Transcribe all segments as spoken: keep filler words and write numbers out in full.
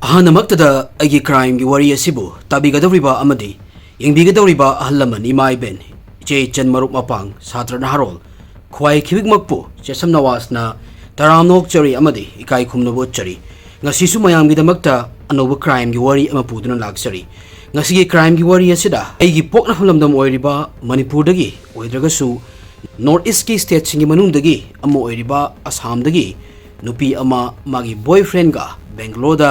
ꯑꯍꯥꯟꯕꯃꯛꯇꯗ ꯑꯩꯒꯤ crimeꯒꯤ ꯋꯥꯔꯤ ꯑꯁꯤꯕꯨ ꯇꯥꯕꯤꯒꯗꯧꯔꯤꯕ ꯑꯃꯗꯤ ꯌꯦꯡꯕꯤꯒꯗꯧꯔꯤꯕ ꯑꯍꯜ ꯂꯃꯟ, ꯏꯃꯥ ꯏꯕꯦꯟ, ꯏꯆꯦ ꯏꯆꯟ, ꯃꯔꯨꯞ ꯃꯄꯥꯡ, ꯁꯥꯇ꯭ꯔ ꯅꯍꯥꯔꯣꯜ, ꯈ꯭ꯋꯥꯏ ꯈꯤꯕꯤꯛꯃꯛꯄꯨ ꯆꯦꯁꯝ ꯅꯋꯥꯖꯅ ꯇꯔꯥꯝꯅ ꯑꯣꯛꯆꯔꯤ ꯑꯃꯗꯤ ꯏꯀꯥꯏ ꯈꯨꯝꯅꯕ ꯎꯠꯆꯔꯤ꯫ ꯉꯁꯤꯁꯨ ꯃꯌꯥꯝꯒꯤꯗꯃꯛꯇ ꯑꯅꯧꯕ crimeꯒꯤ ꯋꯥꯔꯤ ꯑꯃ ꯄꯨꯗꯨꯅ ꯂꯥꯛꯆꯔꯤ꯫ ꯉꯁꯤꯒꯤ crimeꯒꯤ ꯋꯥꯔꯤ ꯑꯁꯤꯗ ꯑꯩꯒꯤ ꯄꯣꯛꯅꯐꯝ ꯂꯝꯗꯝ ꯑꯣꯏꯔꯤꯕ ꯃꯅꯤꯄꯨꯔꯗꯒꯤ ꯑꯣꯏꯗ꯭ꯔꯒꯁꯨ, North Eastꯀꯤ stateꯁꯤꯡꯒꯤ ꯃꯅꯨꯡꯗꯒꯤ ꯑꯃ ꯑꯣꯏꯔꯤꯕ ꯑꯁꯥꯝꯗꯒꯤ ꯅꯨꯄꯤ ꯑꯃ ꯃꯥꯒꯤ boyfriendꯒ ꯕꯦꯡꯒ꯭ꯂꯣꯔꯗ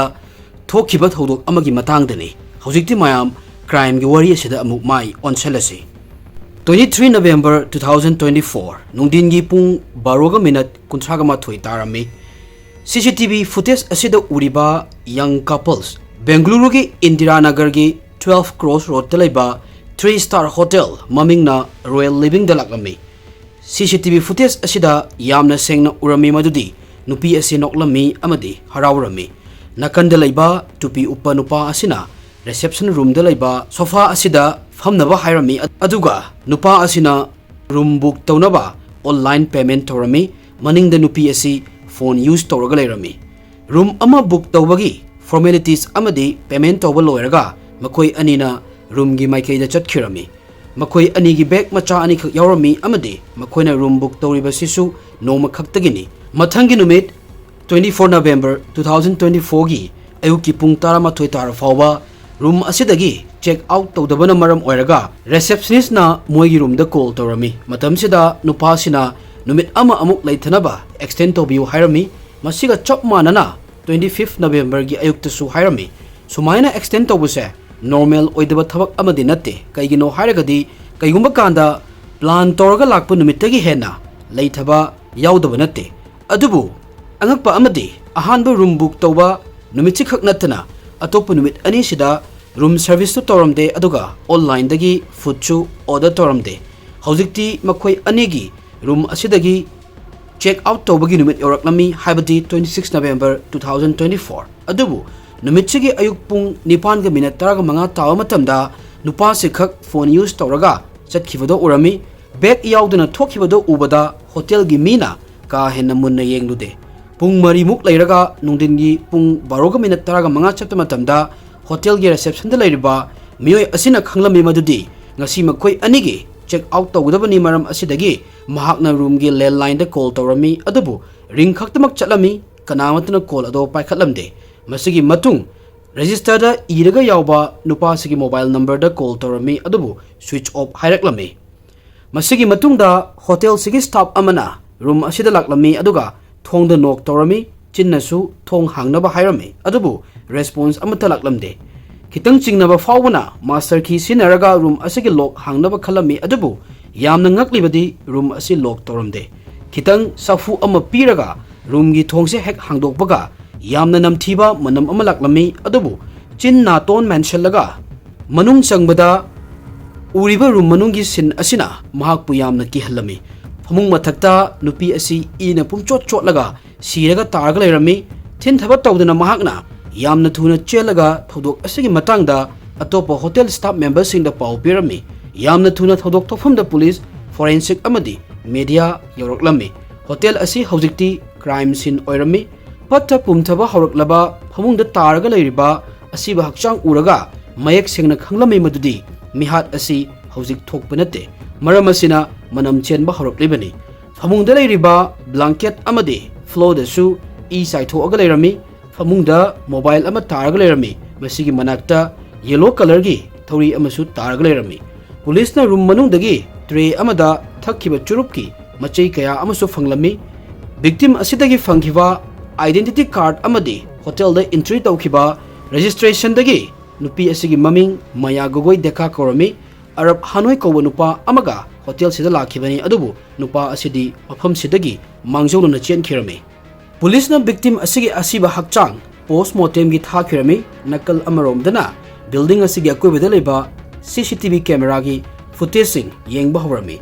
ꯊꯣꯛꯈꯤꯕ ꯊꯧꯗꯣꯛ ꯑꯃꯒꯤ ꯃꯇꯥꯡꯗꯅꯤ꯫ ꯍꯧꯖꯤꯛꯇꯤ ꯃꯌꯥꯝ crimeꯒꯤ ꯋꯥꯔꯤ ꯑꯁꯤꯗ ꯑꯃꯨꯛ ꯃꯥꯏ ꯑꯣꯟꯁꯤꯜꯂꯁꯤ꯫ Twenty three November two thousand twenty four, ꯅꯨꯡꯊꯤꯟꯒꯤ ꯄꯨꯡ ꯕꯥꯔꯣꯒ ꯃꯤꯅꯠ ꯀꯨꯟꯊ꯭ꯔꯥꯒ ꯃꯥꯊꯣꯏ ꯇꯥꯔꯝꯃꯤ꯫ CCTV footage ꯑꯁꯤꯗ ꯎꯔꯤꯕ young couples ꯕꯦꯡꯒꯂꯨꯔꯨꯒꯤ Indira ꯅꯒꯔꯒꯤ twelve Cross Roadꯇ ꯂꯩꯕ three star hotel, ꯃꯃꯤꯡꯅ Royal Livingꯗ ꯂꯥꯛꯂꯝꯃꯤ꯫ CCTV footage ꯑꯁꯤꯗ ꯌꯥꯝꯅ ꯁꯦꯡꯅ ꯎꯔꯝꯃꯤ ꯃꯗꯨꯗꯤ ꯅꯨꯄꯤ ꯑꯁꯤ ꯅꯣꯛꯂꯝꯃꯤ ꯑꯃꯗꯤ ꯍꯔꯥꯎꯔꯝꯃꯤ꯫ ꯅꯥꯀꯟꯗ ꯂꯩꯕ ꯇꯨꯄꯤ ꯎꯞꯄ ꯅꯨꯄꯥ ꯑꯁꯤꯅ reception roomꯗ ꯂꯩꯕ sofa ꯑꯁꯤꯗ ꯐꯝꯅꯕ ꯍꯥꯏꯔꯝꯃꯤ, ꯑꯗꯨꯒ ꯅꯨꯄꯥ ꯑꯁꯤꯅ room book ꯇꯧꯅꯕ online payment ꯇꯧꯔꯝꯃꯤ꯫ ꯃꯅꯤꯡꯗ ꯅꯨꯄꯤ ꯑꯁꯤ phone use ꯇꯧꯔꯒ ꯂꯩꯔꯝꯃꯤ꯫ Room ꯑꯃ book ꯇꯧꯕꯒꯤ formalities ꯑꯃꯗꯤ payment ꯇꯧꯕ ꯂꯣꯏꯔꯒ ꯃꯈꯣꯏ ꯑꯅꯤꯅ roomꯒꯤ ꯃꯥꯏꯀꯩꯗ ꯆꯠꯈꯤꯔꯝꯃꯤ꯫ ꯃꯈꯣꯏ ꯑꯅꯤꯒꯤ bag ꯃꯆꯥ ꯑꯅꯤꯈꯛ ꯌꯥꯎꯔꯝꯃꯤ ꯑꯃꯗꯤ ꯃꯈꯣꯏꯅ room book ꯇꯧꯔꯤꯕꯁꯤꯁꯨ ꯅꯣꯡꯃ ꯈꯛꯇꯒꯤꯅꯤ꯫ ꯃꯊꯪꯒꯤ ꯅꯨꯃꯤꯠ, twenty four November two thousand twenty fourꯒꯤ ꯑꯌꯨꯛꯀꯤ ꯄꯨꯡ ꯇꯔꯥꯃꯥꯊꯣꯏ ꯇꯥꯔ ꯐꯥꯎꯕ room ꯑꯁꯤꯗꯒꯤ check out ꯇꯧꯗꯕꯅ ꯃꯔꯝ ꯑꯣꯏꯔꯒ receptionistꯅ ꯃꯣꯏꯒꯤ roomꯗ call ꯇꯧꯔꯝꯃꯤ꯫ ꯃꯇꯝꯁꯤꯗ ꯅꯨꯄꯥꯁꯤꯅ ꯅꯨꯃꯤꯠ ꯑꯃ ꯑꯃꯨꯛ ꯂꯩꯊꯅꯕ extend ꯇꯧꯕꯤꯌꯨ ꯍꯥꯏꯔꯝꯃꯤ꯫ ꯃꯁꯤꯒ ꯆꯞ ꯃꯥꯟꯅꯅ twenty fifth Novemberꯒꯤ ꯑꯌꯨꯛꯇꯁꯨ ꯍꯥꯏꯔꯝꯃꯤ꯫ ꯁꯨꯃꯥꯏꯅ extend ꯇꯧꯕꯁꯦ normal ꯑꯣꯏꯗꯕ ꯊꯕꯛ ꯑꯃꯗꯤ ꯅꯠꯇꯦ꯫ ꯀꯩꯒꯤꯅꯣ ꯍꯥꯏꯔꯒꯗꯤ, ꯀꯩꯒꯨꯝꯕ ꯀꯥꯟꯗ plan ꯇꯧꯔꯒ ꯂꯥꯛꯄ ꯅꯨꯃꯤꯠꯇꯒꯤ ꯍꯦꯟꯅ ꯂꯩꯊꯕ ꯌꯥꯎꯗꯕ ꯅꯠꯇꯦ꯫ ꯑꯗꯨꯕꯨ ꯑꯉꯛꯄ ꯑꯃꯗꯤ, ꯑꯍꯥꯟꯕ room book ꯇꯧꯕ ꯅꯨꯃꯤꯠꯁꯤꯈꯛ ꯅꯠꯇꯅ ꯑꯇꯣꯞꯄ ꯅꯨꯃꯤꯠ ꯑꯅꯤꯁꯤꯗ room serviceꯁꯨ ꯇꯧꯔꯝꯗꯦ, ꯑꯗꯨꯒ onlineꯗꯒꯤ foodꯁꯨ order ꯇꯧꯔꯝꯗꯦ꯫ ꯍꯧꯖꯤꯛꯇꯤ ꯃꯈꯣꯏ ꯑꯅꯤꯒꯤ room ꯑꯁꯤꯗꯒꯤ check out ꯇꯧꯕꯒꯤ ꯅꯨꯃꯤꯠ ꯌꯧꯔꯛꯂꯝꯃꯤ, ꯍꯥꯏꯕꯗꯤ twenty six November two thousand twenty four꯫ ꯑꯗꯨꯕꯨ ꯅꯨꯃꯤꯠꯁꯤꯒꯤ ꯑꯌꯨꯛ ꯄꯨꯡ ꯅꯤꯄꯥꯟꯒ ꯃꯤꯅꯠ ꯇꯔꯥꯃꯉꯥ ꯇꯥꯕ ꯃꯇꯝꯗ ꯅꯨꯄꯥꯁꯤꯈꯛ phone use ꯇꯧꯔꯒ ꯆꯠꯈꯤꯕꯗꯣ ꯎꯔꯝꯃꯤ꯫ Bag ꯌꯥꯎꯗꯅ ꯊꯣꯛꯈꯤꯕꯗꯣ ꯎꯕꯗ hotelꯒꯤ ꯃꯤꯅ ꯀꯥ ꯍꯦꯟꯅ ꯃꯨꯟꯅ ꯌꯦꯡꯂꯨꯗꯦ꯫ ꯄꯨꯡ ꯃꯔꯤꯃꯨꯛ ꯂꯩꯔꯒ ꯅꯨꯡꯊꯤꯟꯒꯤ ꯄꯨꯡ ꯕꯥꯔꯣꯒ ꯃꯤꯅꯠ ꯇꯔꯥꯒ ꯃꯉꯥ ꯆꯠꯄ ꯃꯇꯝꯗ ꯍꯣꯇꯦꯜꯒꯤ ꯔꯤꯁꯦꯞꯁꯟꯗ ꯂꯩꯔꯤꯕ ꯃꯤꯑꯣꯏ ꯑꯁꯤꯅ ꯈꯪꯂꯝꯃꯤ ꯃꯗꯨꯗꯤ ꯉꯁꯤ ꯃꯈꯣꯏ ꯑꯅꯤꯒꯤ ꯆꯦꯛ ꯑꯥꯎꯠ ꯇꯧꯒꯗꯕꯅꯤ꯫ ꯃꯔꯝ ꯑꯁꯤꯗꯒꯤ ꯃꯍꯥꯛꯅ ꯔꯨꯝꯒꯤ ꯂꯦꯟꯂꯥꯏꯟꯗ ꯀꯣꯜ ꯇꯧꯔꯝꯃꯤ, ꯑꯗꯨꯕꯨ ꯔꯤꯡ ꯈꯛꯇꯃꯛ ꯆꯠꯂꯝꯃꯤ, ꯀꯅꯥꯃꯠꯇꯅ ꯀꯣꯜ ꯑꯗꯣ ꯄꯥꯏꯈꯠꯂꯝꯗꯦ꯫ ꯃꯁꯤꯒꯤ ꯃꯇꯨꯡ ꯔꯦꯖꯤꯁꯇꯔꯗ ꯏꯔꯒ ꯌꯥꯎꯕ ꯅꯨꯄꯥꯁꯤꯒꯤ ꯃꯣꯕꯥꯏꯜ ꯅꯝꯕꯔꯗ ꯀꯣꯜ ꯇꯧꯔꯝꯃꯤ, ꯑꯗꯨꯕꯨ ꯁ꯭ꯋꯤꯆ ꯑꯣꯐ ꯍꯥꯏꯔꯛꯂꯝꯃꯤ꯫ ꯃꯁꯤꯒꯤ ꯃꯇꯨꯡꯗ ꯍꯣꯇꯦꯜꯁꯤꯒꯤ ꯁ꯭ꯇꯥꯐ ꯑꯃꯅ ꯔꯨꯝ ꯑꯁꯤꯗ ꯂꯥꯛꯂꯝꯃꯤ, ꯑꯗꯨꯒ ꯊꯣꯡꯗ ꯅꯣꯛ ꯇꯧꯔꯝꯃꯤ꯫ ꯆꯤꯟꯅꯁꯨ ꯊꯣꯡ ꯍꯥꯡꯅꯕ ꯍꯥꯏꯔꯝꯃꯤ, ꯑꯗꯨꯕꯨ ꯔꯦꯁꯄꯣꯟꯁ ꯑꯃꯠꯇ ꯂꯥꯛꯂꯝꯗꯦ꯫ ꯈꯤꯇꯪ ꯆꯤꯡꯅꯕ ꯐꯥꯎꯕꯅ ꯃꯥꯁꯇꯔ ꯀꯤ ꯁꯤꯖꯤꯟꯅꯔꯒ ꯔꯨꯝ ꯑꯁꯤꯒꯤ ꯂꯣꯛ ꯍꯥꯡꯅꯕ ꯈꯜꯂꯝꯃꯤ, ꯑꯗꯨꯕꯨ ꯌꯥꯝꯅ ꯉꯛꯂꯤꯕꯗꯤ ꯔꯨꯝ ꯑꯁꯤ ꯂꯣꯛ ꯇꯧꯔꯝꯗꯦ꯫ ꯈꯤꯇꯪ ꯆꯐꯨ ꯑꯃ ꯄꯤꯔꯒ ꯔꯨꯝꯒꯤ ꯊꯣꯡꯁꯦ ꯍꯦꯛ ꯍꯥꯡꯗꯣꯛꯄꯒ ꯌꯥꯝꯅ ꯅꯝꯊꯤꯕ ꯃꯅꯝ ꯑꯃ ꯂꯥꯛꯂꯝꯃꯤ, ꯑꯗꯨꯕꯨ ꯆꯤꯟ ꯅꯥꯇꯣꯟ ꯃꯦꯟꯁꯤꯜꯂꯒ ꯃꯅꯨꯡ ꯆꯪꯕꯗ ꯎꯔꯤꯕ ꯔꯨꯝ ꯃꯅꯨꯡꯒꯤ ꯁꯤꯟ ꯑꯁꯤꯅ ꯃꯍꯥꯛꯄꯨ ꯌꯥꯝꯅ ꯀꯤꯍꯜꯂꯝꯃꯤ꯫ ꯐꯃꯨꯡ ꯃꯊꯛꯇ ꯅꯨꯄꯤ ꯑꯁꯤ ꯏꯅ ꯄꯨꯝꯆꯣꯠ ꯆꯣꯠꯂꯒ ꯁꯤꯔꯒ ꯇꯥꯔꯒ ꯂꯩꯔꯝꯃꯤ꯫ ꯊꯤꯟ ꯊꯕꯠ ꯇꯧꯗꯅ ꯃꯍꯥꯛꯅ ꯌꯥꯝꯅ ꯊꯨꯅ ꯆꯦꯜꯂꯒ ꯊꯧꯗꯣꯛ ꯑꯁꯤꯒꯤ ꯃꯇꯥꯡꯗ ꯑꯇꯣꯞꯄ ꯍꯣꯇꯦꯜ ꯁ꯭ꯇꯥꯐ ꯃꯦꯝꯕꯔꯁꯤꯡꯗ ꯄꯥꯎ ꯄꯤꯔꯝꯃꯤ꯫ ꯌꯥꯝꯅ ꯊꯨꯅ ꯊꯧꯗꯣꯛ ꯊꯣꯛꯐꯝꯗ ꯄꯨꯂꯤꯁ, ꯐꯣꯔꯦꯟꯁꯤꯛ ꯑꯃꯗꯤ ꯃꯦꯗꯤꯌꯥ ꯌꯧꯔꯛꯂꯝꯃꯤ꯫ ꯍꯣꯇꯦꯜ ꯑꯁꯤ ꯍꯧꯖꯤꯛꯇꯤ ꯀ꯭ꯔꯥꯏꯝ ꯁꯤꯟ ꯑꯣꯏꯔꯝꯃꯤ꯫ ꯄꯠꯊ ꯄꯨꯝꯊꯕ ꯍꯧꯔꯛꯂꯕ ꯐꯃꯨꯡꯗ ꯇꯥꯔꯒ ꯂꯩꯔꯤꯕ ꯑꯁꯤꯕ ꯍꯛꯆꯥꯡ ꯎꯔꯒ ꯃꯌꯦꯛ ꯁꯦꯡꯅ ꯈꯪꯂꯝꯃꯤ ꯃꯗꯨꯗꯤ ꯃꯤꯍꯥꯠ ꯑꯁꯤ ꯍꯧꯖꯤꯛ ꯊꯣꯛꯄ ꯅꯠꯇꯦ꯫ ꯃꯔꯝ ꯑꯁꯤꯅ ꯃꯅꯝ ꯆꯦꯟꯕ ꯍꯧꯔꯛꯂꯤꯕꯅꯤ꯫ ꯐꯃꯨꯡꯗ ꯂꯩꯔꯤꯕ ꯕ꯭ꯂꯥꯡꯀꯦꯠ ꯑꯃꯗꯤ ꯐ꯭ꯂꯣꯔꯗꯁꯨ ꯏ ꯆꯥꯏꯊꯣꯛꯑꯒ ꯂꯩꯔꯝꯃꯤ꯫ ꯐꯃꯨꯡꯗ ꯃꯣꯕꯥꯏꯜ ꯑꯃ ꯇꯥꯔꯒ ꯂꯩꯔꯝꯃꯤ꯫ ꯃꯁꯤꯒꯤ ꯃꯅꯥꯛꯇ ꯌꯦꯂꯣ ꯀꯂꯔꯒꯤ ꯊꯧꯔꯤ ꯑꯃꯁꯨ ꯇꯥꯔꯒ ꯂꯩꯔꯝꯃꯤ꯫ ꯄꯨꯂꯤꯁꯅ ꯔꯨꯝ ꯃꯅꯨꯡꯗꯒꯤ ꯇ꯭ꯔꯦ ꯑꯃꯗ ꯊꯛꯈꯤꯕ ꯆꯨꯔꯨꯞꯀꯤ ꯃꯆꯩ ꯀꯌꯥ ꯑꯃꯁꯨ ꯐꯪꯂꯝꯃꯤ꯫ ꯚꯤꯛꯇꯤꯝ ꯑꯁꯤꯗꯒꯤ ꯐꯪꯈꯤꯕ ꯑꯥꯏꯗꯦꯟꯇꯤꯇꯤ ꯀꯥꯔꯗ ꯑꯃꯗꯤ ꯍꯣꯇꯦꯜꯗ ꯑꯦꯟꯇ꯭ꯔꯤ ꯇꯧꯈꯤꯕ ꯔꯦꯖꯤꯁꯇ꯭ꯔꯦꯁꯟꯗꯒꯤ ꯅꯨꯄꯤ ꯑꯁꯤꯒꯤ ꯃꯃꯤꯡ ꯃꯌꯥ ꯒꯣꯒꯣꯏ ꯗꯦꯀꯥ ꯀꯧꯔꯝꯃꯤ꯫ ꯑꯔꯕ ꯍꯥꯅꯣꯏ ꯀꯧꯕ ꯅꯨꯄꯥ ꯑꯃꯒ ꯍꯣꯇꯦꯜꯁꯤꯗ ꯂꯥꯛꯈꯤꯕꯅꯤ, ꯑꯗꯨꯕꯨ ꯅꯨꯄꯥ ꯑꯁꯤꯗꯤ ꯃꯐꯝꯁꯤꯗꯒꯤ ꯃꯥꯡꯖꯧꯅꯅ ꯆꯦꯟꯈꯤꯔꯝꯃꯤ꯫ ꯄꯨꯂꯤꯁꯅ ꯚꯤꯛꯇꯤꯝ ꯑꯁꯤꯒꯤ ꯑꯁꯤꯕ ꯍꯛꯆꯥꯡ ꯄꯣꯁꯃꯣꯔꯇꯦꯝꯒꯤ ꯊꯥꯈꯤꯔꯝꯃꯤ꯫ ꯅꯥꯀꯜ ꯑꯃꯔꯣꯝꯗꯅ ꯕꯤꯜꯗꯤꯡ ꯑꯁꯤꯒꯤ ꯑꯀꯣꯏꯕꯗ ꯂꯩꯕ ꯁꯤ ꯁꯤ ꯇꯤ ꯚꯤ ꯀꯦꯃꯦꯔꯥꯒꯤ ꯐꯨꯇꯦꯖꯁꯤꯡ ꯌꯦꯡꯕ ꯍꯧꯔꯝꯃꯤ꯫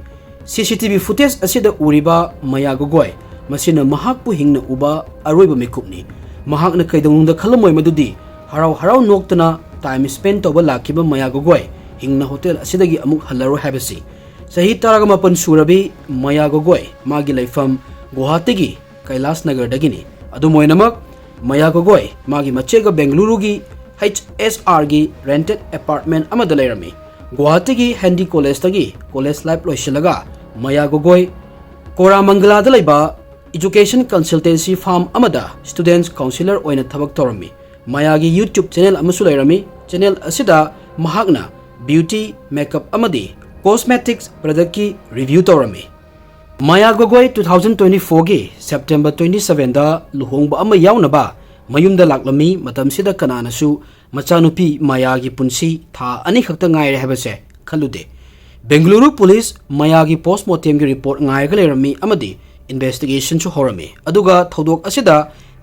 ꯁꯤ ꯁꯤ ꯇꯤ ꯚꯤ ꯐꯨꯇꯦꯖ ꯑꯁꯤꯗ ꯎꯔꯤꯕ ꯃꯌꯥ ꯒꯣꯒꯣꯏ, ꯃꯁꯤꯅ ꯃꯍꯥꯛꯄꯨ ꯍꯤꯡꯅ ꯎꯕ ꯑꯔꯣꯏꯕ ꯃꯤꯀꯨꯞꯅꯤ꯫ ꯃꯍꯥꯛꯅ ꯀꯩꯗꯧꯅꯨꯡꯗ ꯈꯜꯂꯝꯃꯣꯏ ꯃꯗꯨꯗꯤ ꯍꯔꯥꯎ ꯍꯔꯥꯎ ꯅꯣꯛꯇꯅ ꯇꯥꯏꯝ ꯁ꯭ꯄꯦꯟ ꯇꯧꯕ ꯂꯥꯛꯈꯤꯕ ꯃꯌꯥ ꯒꯣꯒꯣꯏ ꯍꯤꯡꯅ ꯍꯣꯇꯦꯜ ꯑꯁꯤꯗꯒꯤ ꯑꯃꯨꯛ ꯍꯜꯂꯔꯣꯏ ꯍꯥꯏꯕꯁꯤ꯫ ꯆꯍꯤ ꯇꯔꯥꯒ ꯃꯥꯄꯟ ꯁꯨꯔꯕꯤ ꯃꯌꯥ ꯒꯣꯒꯣꯏ ꯃꯥꯒꯤ ꯂꯩꯐꯝ ꯒꯨꯋꯥꯍꯥꯇꯤꯒꯤ ꯀꯩꯂꯥꯁ ꯅꯒꯔꯗꯒꯤꯅꯤ꯫ ꯑꯗꯨꯝ ꯑꯣꯏꯅꯃꯛ, ꯃꯌꯥ ꯒꯣꯒꯣꯏ ꯃꯥꯒꯤ ꯃꯆꯦꯒ ꯕꯦꯡꯒꯂꯨꯔꯨꯒꯤ H S R ꯒꯤ rented apartment ꯑꯃꯗ ꯂꯩꯔꯝꯃꯤ꯫ ꯒꯨꯋꯥꯍꯥꯇꯤꯒꯤ ꯍꯦꯟꯗꯤ ꯀꯣꯂꯦꯖꯇꯒꯤ ꯀꯣꯂꯦꯖ ꯂꯥꯏꯐ ꯂꯣꯏꯁꯤꯜꯂꯒ, ꯃꯌꯥ ꯒꯣꯒꯣꯏ ꯀꯣꯔꯥꯃꯪꯒꯂꯥꯗ ꯂꯩꯕ education consultancy firm ꯑꯃꯗ students counsellor ꯑꯣꯏꯅ ꯊꯕꯛ ꯇꯧꯔꯝꯃꯤ꯫ ꯃꯌꯥꯒꯤ YouTube channel ꯑꯃꯁꯨ ꯂꯩꯔꯝꯃꯤ꯫ Channel ꯑꯁꯤꯗ ꯃꯍꯥꯛꯅ beauty, makeup ꯑꯃꯗꯤ cosmetics productꯀꯤ review ꯇꯧꯔꯝꯃꯤ꯫ ꯃꯌꯥ ꯒꯣꯒꯣꯏ two thousand twenty fourꯒꯤ September twenty sevenꯗ ꯂꯨꯍꯣꯡꯕ ꯑꯃ ꯌꯥꯎꯅꯕ ꯃꯌꯨꯝꯗ ꯂꯥꯛꯂꯝꯃꯤ꯫ ꯃꯇꯝꯁꯤꯗ ꯀꯅꯥꯅꯁꯨ ꯃꯆꯥꯅꯨꯄꯤ ꯃꯌꯥꯒꯤ ꯄꯨꯟꯁꯤ ꯊꯥ ꯑꯅꯤꯈꯛꯇ ꯉꯥꯏꯔꯦ ꯍꯥꯏꯕꯁꯦ ꯈꯜꯂꯨꯗꯦ꯫ ꯕꯦꯡꯒꯂꯨꯔꯨ ꯄꯨꯂꯤꯁ ꯃꯌꯥꯒꯤ postmortemꯒꯤ report ꯉꯥꯏꯔꯒ ꯂꯩꯔꯝꯃꯤ ꯑꯃꯗꯤ investigationꯁꯨ ꯍꯧꯔꯝꯃꯤ꯫ ꯑꯗꯨꯒ ꯊꯧꯗꯣꯛ ꯑꯁꯤꯗ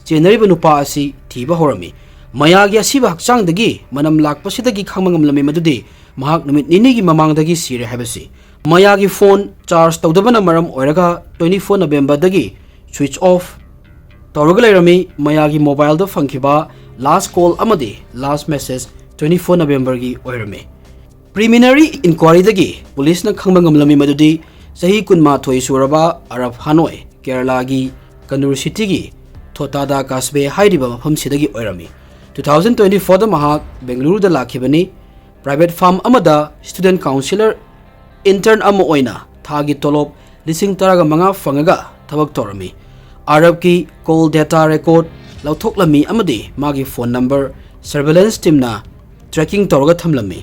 ꯆꯦꯟꯅꯔꯤꯕ ꯅꯨꯄꯥ ꯑꯁꯤ ꯊꯤꯕ ꯍꯧꯔꯝꯃꯤ꯫ ꯃꯌꯥꯒꯤ ꯑꯁꯤꯕ ꯍꯛꯆꯥꯡꯗꯒꯤ ꯃꯅꯝ ꯂꯥꯛꯄꯁꯤꯗꯒꯤ ꯈꯪꯕ ꯉꯝꯂꯝꯃꯤ ꯃꯗꯨꯗꯤ ꯃꯍꯥꯛ ꯅꯨꯃꯤꯠ ꯅꯤꯅꯤꯒꯤ ꯃꯃꯥꯡꯗꯒꯤ ꯁꯤꯔꯦ ꯍꯥꯏꯕꯁꯤ꯫ ꯃꯌꯥꯒꯤ phone charge ꯇꯧꯗꯕꯅ ꯃꯔꯝ ꯑꯣꯏꯔꯒ twenty four Novemberꯗꯒꯤ switch off ꯇꯧꯔꯒ ꯂꯩꯔꯝꯃꯤ꯫ ꯃꯌꯥꯒꯤ mobileꯗ ꯐꯪꯈꯤꯕ last call ꯑꯃꯗꯤ last message twenty four Novemberꯒꯤ ꯑꯣꯏꯔꯝꯃꯤ꯫ Preliminary inquiryꯗꯒꯤ ꯄꯨꯂꯤꯁꯅ ꯈꯪꯕ ꯉꯝꯂꯝꯃꯤ ꯃꯗꯨꯗꯤ ꯆꯍꯤ ꯀꯨꯟꯃꯥꯊꯣꯏ ꯁꯨꯔꯕ ꯑꯔꯕ ꯍꯥꯅꯣꯏ ꯀꯦꯔꯂꯥꯒꯤ ꯀꯅꯨꯔ ꯁꯤꯇꯤꯒꯤ ꯊꯣꯇꯥꯗꯥ ꯀꯥꯁꯕꯦ ꯍꯥꯏꯔꯤꯕ ꯃꯐꯝꯁꯤꯗꯒꯤ ꯑꯣꯏꯔꯝꯃꯤ꯫ Two thousand twenty fourꯗ ꯃꯍꯥꯛ ꯕꯦꯡꯒꯂꯨꯔꯨꯗ ꯂꯥꯛꯈꯤꯕꯅꯤ꯫ Private firm ꯑꯃꯗ student counsellor intern ꯑꯃ ꯑꯣꯏꯅ ꯊꯥꯒꯤ ꯇꯣꯂꯣꯞ ꯂꯤꯁꯤꯡ ꯇꯔꯥꯒ ꯃꯉꯥ ꯐꯪꯉꯒ ꯊꯕꯛ ꯇꯧꯔꯝꯃꯤ꯫ ꯑꯔꯕꯀꯤ call data record ꯂꯧꯊꯣꯛꯂꯝꯃꯤ ꯑꯃꯗꯤ ꯃꯥꯒꯤ phone number surveillance teamꯅ tracking ꯇꯧꯔꯒ ꯊꯝꯂꯝꯃꯤ꯫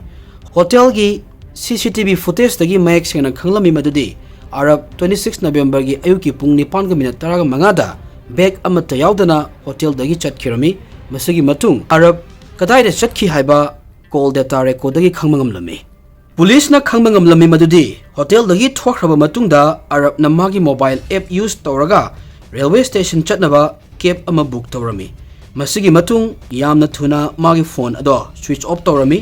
Hotelꯒꯤ C C T V footageꯇꯒꯤ ꯃꯌꯦꯛ ꯁꯦꯡꯅ ꯈꯪꯂꯝꯃꯤ ꯃꯗꯨꯗꯤ ꯑꯔꯕ twenty six Novemberꯒꯤ ꯑꯌꯨꯛꯀꯤ ꯄꯨꯡ ꯅꯤꯄꯥꯟꯒ minute ꯇꯔꯥꯒ ꯃꯉꯥꯗ bag ꯑꯃꯠꯇ ꯌꯥꯎꯗꯅ hotelꯗꯒꯤ ꯆꯠꯈꯤꯔꯝꯃꯤ꯫ ꯃꯁꯤꯒꯤ ꯃꯇꯨꯡ ꯑꯔꯕ ꯀꯗꯥꯏꯗ ꯆꯠꯈꯤ ꯍꯥꯏꯕ call data recordꯗꯒꯤ ꯈꯪꯕ ꯉꯝꯂꯝꯃꯤ꯫ ꯄꯨꯂꯤꯁꯅ ꯈꯪꯕ ꯉꯝꯂꯝꯃꯤ ꯃꯗꯨꯗꯤ hotelꯗꯒꯤ ꯊꯣꯛꯈ꯭ꯔꯕ ꯃꯇꯨꯡꯗ ꯑꯔꯕꯅ ꯃꯥꯒꯤ mobile app use ꯇꯧꯔꯒ railway station ꯆꯠꯅꯕ cab ꯑꯃ book ꯇꯧꯔꯝꯃꯤ꯫ ꯃꯁꯤꯒꯤ ꯃꯇꯨꯡ ꯌꯥꯝꯅ ꯊꯨꯅ ꯃꯥꯒꯤ phone ꯑꯗꯣ switch off ꯇꯧꯔꯝꯃꯤ꯫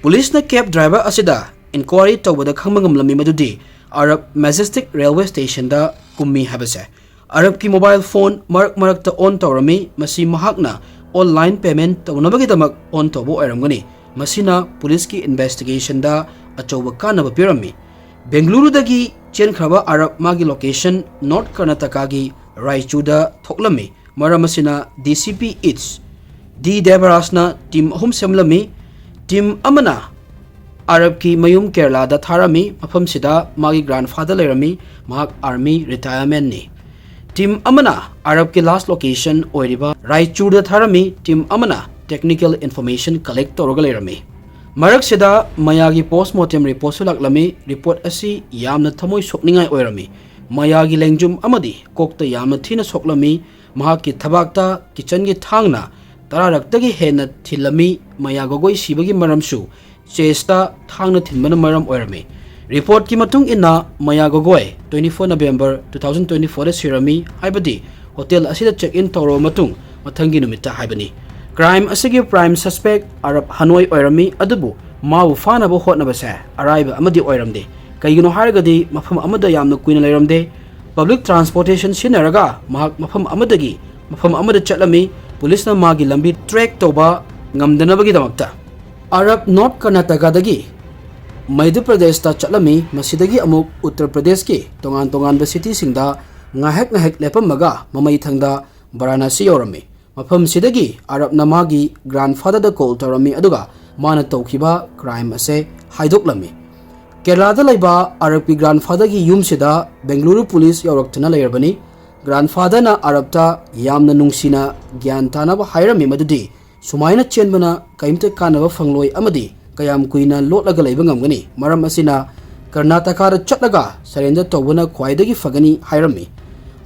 ꯄꯨꯂꯤꯁꯅ cab driver ꯑꯁꯤꯗ inquiry ꯇꯧꯕꯗ ꯈꯪꯕ ꯉꯝꯂꯝꯃꯤ ꯃꯗꯨꯗꯤ ꯑꯔꯕ Majestic railway stationꯗ ꯀꯨꯝꯃꯤ ꯍꯥꯏꯕꯁꯦ꯫ ꯑꯔꯕꯀꯤ mobile phone ꯃꯔꯛ ꯃꯔꯛꯇ on ꯇꯧꯔꯝꯃꯤ꯫ ꯃꯁꯤ ꯃꯍꯥꯛꯅ online payment ꯇꯧꯅꯕꯒꯤꯗꯃꯛ on ꯇꯧꯕ ꯑꯣꯏꯔꯝꯒꯅꯤ꯫ ꯃꯁꯤꯅ ꯄꯨꯂꯤꯁꯀꯤ investigationꯗ ꯑꯆꯧꯕ ꯀꯥꯟꯅꯕ ꯄꯤꯔꯝꯃꯤ꯫ ꯕꯦꯡꯒꯂꯨꯔꯨꯗꯒꯤ ꯆꯦꯟꯈ꯭ꯔꯕ ꯑꯔꯕ ꯃꯥꯒꯤ location North Karnatakaꯒꯤ ꯔꯥꯏꯆꯨꯔꯗ ꯊꯣꯛꯂꯝꯃꯤ꯫ ꯃꯔꯝ ꯑꯁꯤꯅ D C P East D ꯗꯦꯕꯔꯥꯖꯅ ꯇꯤꯝ ꯑꯍꯨꯝ ꯁꯦꯝꯂꯝꯃꯤ꯫ ꯇꯤꯝ ꯑꯃꯅ ꯑꯔꯕꯀꯤ ꯃꯌꯨꯝ ꯀꯦꯔꯂꯥꯗ ꯊꯥꯔꯝꯃꯤ꯫ ꯃꯐꯝꯁꯤꯗ ꯃꯥꯒꯤ ꯒ꯭ꯔꯥꯟꯐꯥꯗꯔ ꯂꯩꯔꯝꯃꯤ꯫ ꯃꯍꯥꯛ ꯑꯥꯔꯃꯤ ꯔꯤꯇꯥꯌꯔꯃꯦꯟꯅꯤ꯫ ꯇꯤꯝ ꯑꯃꯅ ꯑꯔꯕꯀꯤ ꯂꯥꯁ ꯂꯣꯀꯦꯁꯟ ꯑꯣꯏꯔꯤꯕ ꯔꯥꯏꯆꯨꯔꯗ ꯊꯥꯔꯝꯃꯤ꯫ ꯇꯤꯝ ꯑꯃꯅ ꯇꯦꯛꯅꯤꯀꯦꯜ ꯏꯟꯐꯣꯔꯃꯦꯁꯟ ꯀꯂꯦꯛ ꯇꯧꯔꯒ ꯂꯩꯔꯝꯃꯤ꯫ ꯃꯔꯛꯁꯤꯗ ꯃꯌꯥꯒꯤ ꯄꯣꯁꯃꯣꯔꯇꯦꯝ ꯔꯤꯄꯣꯔꯠꯁꯨ ꯂꯥꯛꯂꯝꯃꯤ꯫ ꯔꯤꯄꯣꯔꯠ ꯑꯁꯤ ꯌꯥꯝꯅ ꯊꯃꯣꯏ ꯁꯣꯛꯅꯤꯡꯉꯥꯏ ꯑꯣꯏꯔꯝꯃꯤ꯫ ꯃꯌꯥꯒꯤ ꯂꯦꯡꯖꯨꯝ ꯑꯃꯗꯤ ꯀꯣꯛꯇ ꯌꯥꯝꯅ ꯊꯤꯅ ꯁꯣꯛꯂꯝꯃꯤ꯫ ꯃꯍꯥꯛꯀꯤ ꯊꯕꯥꯛꯇ ꯀꯤꯆꯟꯒꯤ ꯊꯥꯡꯅ ꯇꯔꯥꯔꯛꯇꯒꯤ ꯍꯦꯟꯅ ꯊꯤꯜꯂꯝꯃꯤ꯫ ꯃꯌꯥ ꯒꯣꯒꯣꯏ ꯁꯤꯕꯒꯤ ꯃꯔꯝꯁꯨ ꯆꯦꯁꯇ ꯊꯥꯡꯅ ꯊꯤꯟꯕꯅ ꯃꯔꯝ ꯑꯣꯏꯔꯝꯃꯤ꯫ ꯔꯤꯄꯣꯔꯠꯀꯤ ꯃꯇꯨꯡ ꯏꯟꯅ ꯃꯌꯥ ꯒꯣꯒꯣꯏ twenty four November two thousand twenty fourꯗ ꯁꯤꯔꯝꯃꯤ ꯍꯥꯏꯕꯗꯤ ꯍꯣꯇꯦꯜ ꯑꯁꯤꯗ ꯆꯦꯛ ꯏꯟ ꯇꯧꯔꯕ ꯃꯇꯨꯡ ꯃꯊꯪꯒꯤ ꯅꯨꯃꯤꯠꯇ ꯍꯥꯏꯕꯅꯤ꯫ ꯀ꯭ꯔꯥꯏꯝ ꯑꯁꯤꯒꯤ ꯄ꯭ꯔꯥꯏꯝ ꯁꯁꯄꯦꯛ ꯑꯔꯕ ꯍꯅꯣꯏ ꯑꯣꯏꯔꯝꯃꯤ, ꯑꯗꯨꯕꯨ ꯃꯥꯕꯨ ꯐꯥꯅꯕ ꯍꯣꯠꯅꯕꯁꯦ ꯑꯔꯥꯏꯕ ꯑꯃꯗꯤ ꯑꯣꯏꯔꯝꯗꯦ꯫ ꯀꯩꯒꯤꯅꯣ ꯍꯥꯏꯔꯒꯗꯤ ꯃꯐꯝ ꯑꯃꯗ ꯌꯥꯝꯅ ꯀꯨꯏꯅ ꯂꯩꯔꯝꯗꯦ꯫ ꯄꯕ꯭ꯂꯤꯛ ꯇ꯭ꯔꯥꯟꯁꯄꯣꯔꯇꯦꯁꯟ ꯁꯤꯖꯤꯟꯅꯔꯒ ꯃꯍꯥꯛ ꯃꯐꯝ ꯑꯃꯗꯒꯤ ꯃꯐꯝ ꯑꯃꯗ ꯆꯠꯂꯝꯃꯤ꯫ ꯄꯨꯂꯤꯁꯅ ꯃꯥꯒꯤ ꯂꯝꯕꯤ ꯇ꯭ꯔꯦꯛ ꯇꯧꯕ ꯉꯝꯗꯅꯕꯒꯤꯗꯃꯛꯇ ꯑꯔꯕ ꯅꯣꯔꯠ ꯀꯔꯅꯥꯇꯀꯥꯗꯒꯤ ꯃꯙ꯭ꯌ ꯄ꯭ꯔꯗꯦꯁꯇ ꯆꯠꯂꯝꯃꯤ꯫ ꯃꯁꯤꯗꯒꯤ ꯑꯃꯨꯛ ꯎꯠꯇꯔ ꯄ꯭ꯔꯗꯦꯁꯀꯤ ꯇꯣꯉꯥꯟ ꯇꯣꯉꯥꯟꯕ ꯁꯤꯇꯤꯁꯤꯡꯗ ꯉꯥꯏꯍꯥꯛ ꯉꯥꯏꯍꯥꯛ ꯂꯦꯞꯄꯝꯃꯒ ꯃꯃꯩ ꯊꯪꯗ ꯕꯔꯥꯅꯥꯁꯤ ꯌꯧꯔꯝꯃꯤ꯫ ꯃꯐꯝꯁꯤꯗꯒꯤ ꯑꯔꯕꯅ ꯃꯥꯒꯤ ꯒ꯭ꯔꯥꯟꯐꯥꯗꯔꯗ ꯀꯣꯜ ꯇꯧꯔꯝꯃꯤ, ꯑꯗꯨꯒ ꯃꯥꯅ ꯇꯧꯈꯤꯕ ꯀ꯭ꯔꯥꯏꯝ ꯑꯁꯦ ꯍꯥꯏꯗꯣꯛꯂꯝꯃꯤ꯫ ꯀꯦꯔꯂꯥꯗ ꯂꯩꯕ ꯑꯔꯕꯀꯤ ꯒ꯭ꯔꯥꯟꯐꯥꯗꯔꯒꯤ ꯌꯨꯝꯁꯤꯗ ꯕꯦꯡꯒꯂꯨꯔꯨ ꯄꯨꯂꯤꯁ ꯌꯧꯔꯛꯇꯨꯅ ꯂꯩꯔꯕꯅꯤ꯫ ꯒ꯭ꯔꯥꯟꯐꯥꯗꯔꯅ ꯑꯔꯕꯇ ꯌꯥꯝꯅ ꯅꯨꯡꯁꯤꯅ ꯒ꯭ꯌꯥꯟ ꯇꯥꯅꯕ ꯍꯥꯏꯔꯝꯃꯤ ꯃꯗꯨꯗꯤ ꯁꯨꯃꯥꯏꯅ ꯆꯦꯟꯕꯅ ꯀꯔꯤꯝꯇ ꯀꯥꯟꯅꯕ ꯐꯪꯂꯣꯏ ꯑꯃꯗꯤ ꯀꯌꯥꯝ ꯀꯨꯏꯅ ꯂꯣꯠꯂꯒ ꯂꯩꯕ ꯉꯝꯒꯅꯤ? ꯃꯔꯝ ꯑꯁꯤꯅ ꯀꯔꯅꯥꯇꯀꯥꯗ ꯆꯠꯂꯒ ꯁꯔꯦꯟꯗꯔ ꯇꯧꯕꯅ ꯈ꯭ꯋꯥꯏꯗꯒꯤ ꯐꯒꯅꯤ ꯍꯥꯏꯔꯝꯃꯤ꯫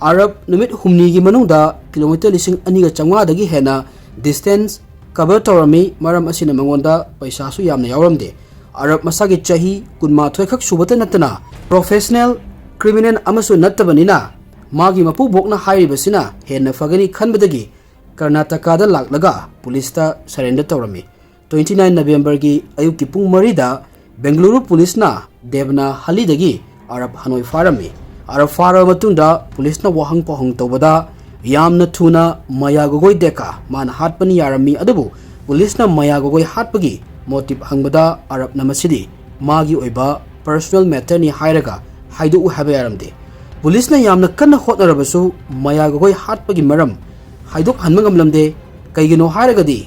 ꯑꯔꯕ ꯅꯨꯃꯤꯠ ꯍꯨꯝꯅꯤꯒꯤ ꯃꯅꯨꯡꯗ ꯀꯤꯂꯣꯃꯤꯇꯔ ꯂꯤꯁꯤꯡ ꯑꯅꯤꯒ ꯆꯥꯝꯃꯉꯥꯗꯒꯤ ꯍꯦꯟꯅ ꯗꯤꯁꯇꯦꯟꯁ ꯀꯚꯔ ꯇꯧꯔꯝꯃꯤ꯫ ꯃꯔꯝ ꯑꯁꯤꯅ ꯃꯉꯣꯟꯗ ꯄꯩꯁꯥꯁꯨ ꯌꯥꯝꯅ ꯌꯥꯎꯔꯝꯗꯦ꯫ ꯑꯔꯕ ꯃꯁꯥꯒꯤ ꯆꯍꯤ ꯀꯨꯟꯃꯥꯊꯣꯏ ꯈꯛ ꯁꯨꯕꯇ ꯅꯠꯇꯅ ꯄ꯭ꯔꯣꯐꯦꯁꯅꯦꯜ ꯀ꯭ꯔꯤꯃꯤꯅꯦꯜ ꯑꯃꯁꯨ ꯅꯠꯇꯕꯅꯤꯅ ꯃꯥꯒꯤ ꯃꯄꯨꯕꯣꯛꯅ ꯍꯥꯏꯔꯤꯕꯁꯤꯅ ꯍꯦꯟꯅ ꯐꯒꯅꯤ ꯈꯟꯕꯗꯒꯤ ꯀꯔꯅꯥꯇꯀꯥꯗ ꯂꯥꯛꯂꯒ ꯄꯨꯂꯤꯁꯇ ꯁꯔꯦꯟꯗꯔ ꯇꯧꯔꯝꯃꯤ꯫ Twenty nine Novemberꯒꯤ ꯑꯌꯨꯛꯀꯤ ꯄꯨꯡ ꯃꯔꯤꯗ ꯕꯦꯡꯒꯂꯨꯔꯨ ꯄꯨꯂꯤꯁꯅ ꯗꯦꯕꯅꯥ ꯍꯂꯤꯗꯒꯤ ꯑꯔꯕ ꯍꯅꯣꯏ ꯐꯥꯔꯝꯃꯤ꯫ ꯑꯔꯕ ꯐꯥꯔꯕ ꯃꯇꯨꯡꯗ ꯄꯨꯂꯤꯁꯅ ꯋꯥꯍꯪ ꯄꯥꯎꯍꯪ ꯇꯧꯕꯗ ꯌꯥꯝꯅ ꯊꯨꯅ ꯃꯌꯥ ꯒꯣꯒꯣꯏ ꯗꯦꯀꯥ ꯃꯥꯅ ꯍꯥꯠꯄꯅꯤ ꯌꯥꯔꯝꯃꯤ, ꯑꯗꯨꯕꯨ ꯄꯨꯂꯤꯁꯅ ꯃꯌꯥ ꯒꯣꯒꯣꯏ ꯍꯥꯠꯄꯒꯤ ꯃꯣꯇꯤꯕ ꯍꯪꯕꯗ ꯑꯔꯕꯅ ꯃꯁꯤꯗꯤ ꯃꯥꯒꯤ ꯑꯣꯏꯕ ꯄꯔꯁꯣꯅꯦꯜ ꯃꯦꯇꯔꯅꯤ ꯍꯥꯏꯔꯒ ꯍꯥꯏꯗꯣꯛꯎ ꯍꯥꯏꯕ ꯌꯥꯔꯝꯗꯦ꯫ ꯄꯨꯂꯤꯁꯅ ꯌꯥꯝꯅ ꯀꯟꯅ ꯍꯣꯠꯅꯔꯕꯁꯨ ꯃꯌꯥ ꯒꯣꯒꯣꯏ ꯍꯥꯠꯄꯒꯤ ꯃꯔꯝ ꯍꯥꯏꯗꯣꯛꯍꯟꯕ ꯉꯝꯂꯝꯗꯦ꯫ ꯀꯩꯒꯤꯅꯣ ꯍꯥꯏꯔꯒꯗꯤ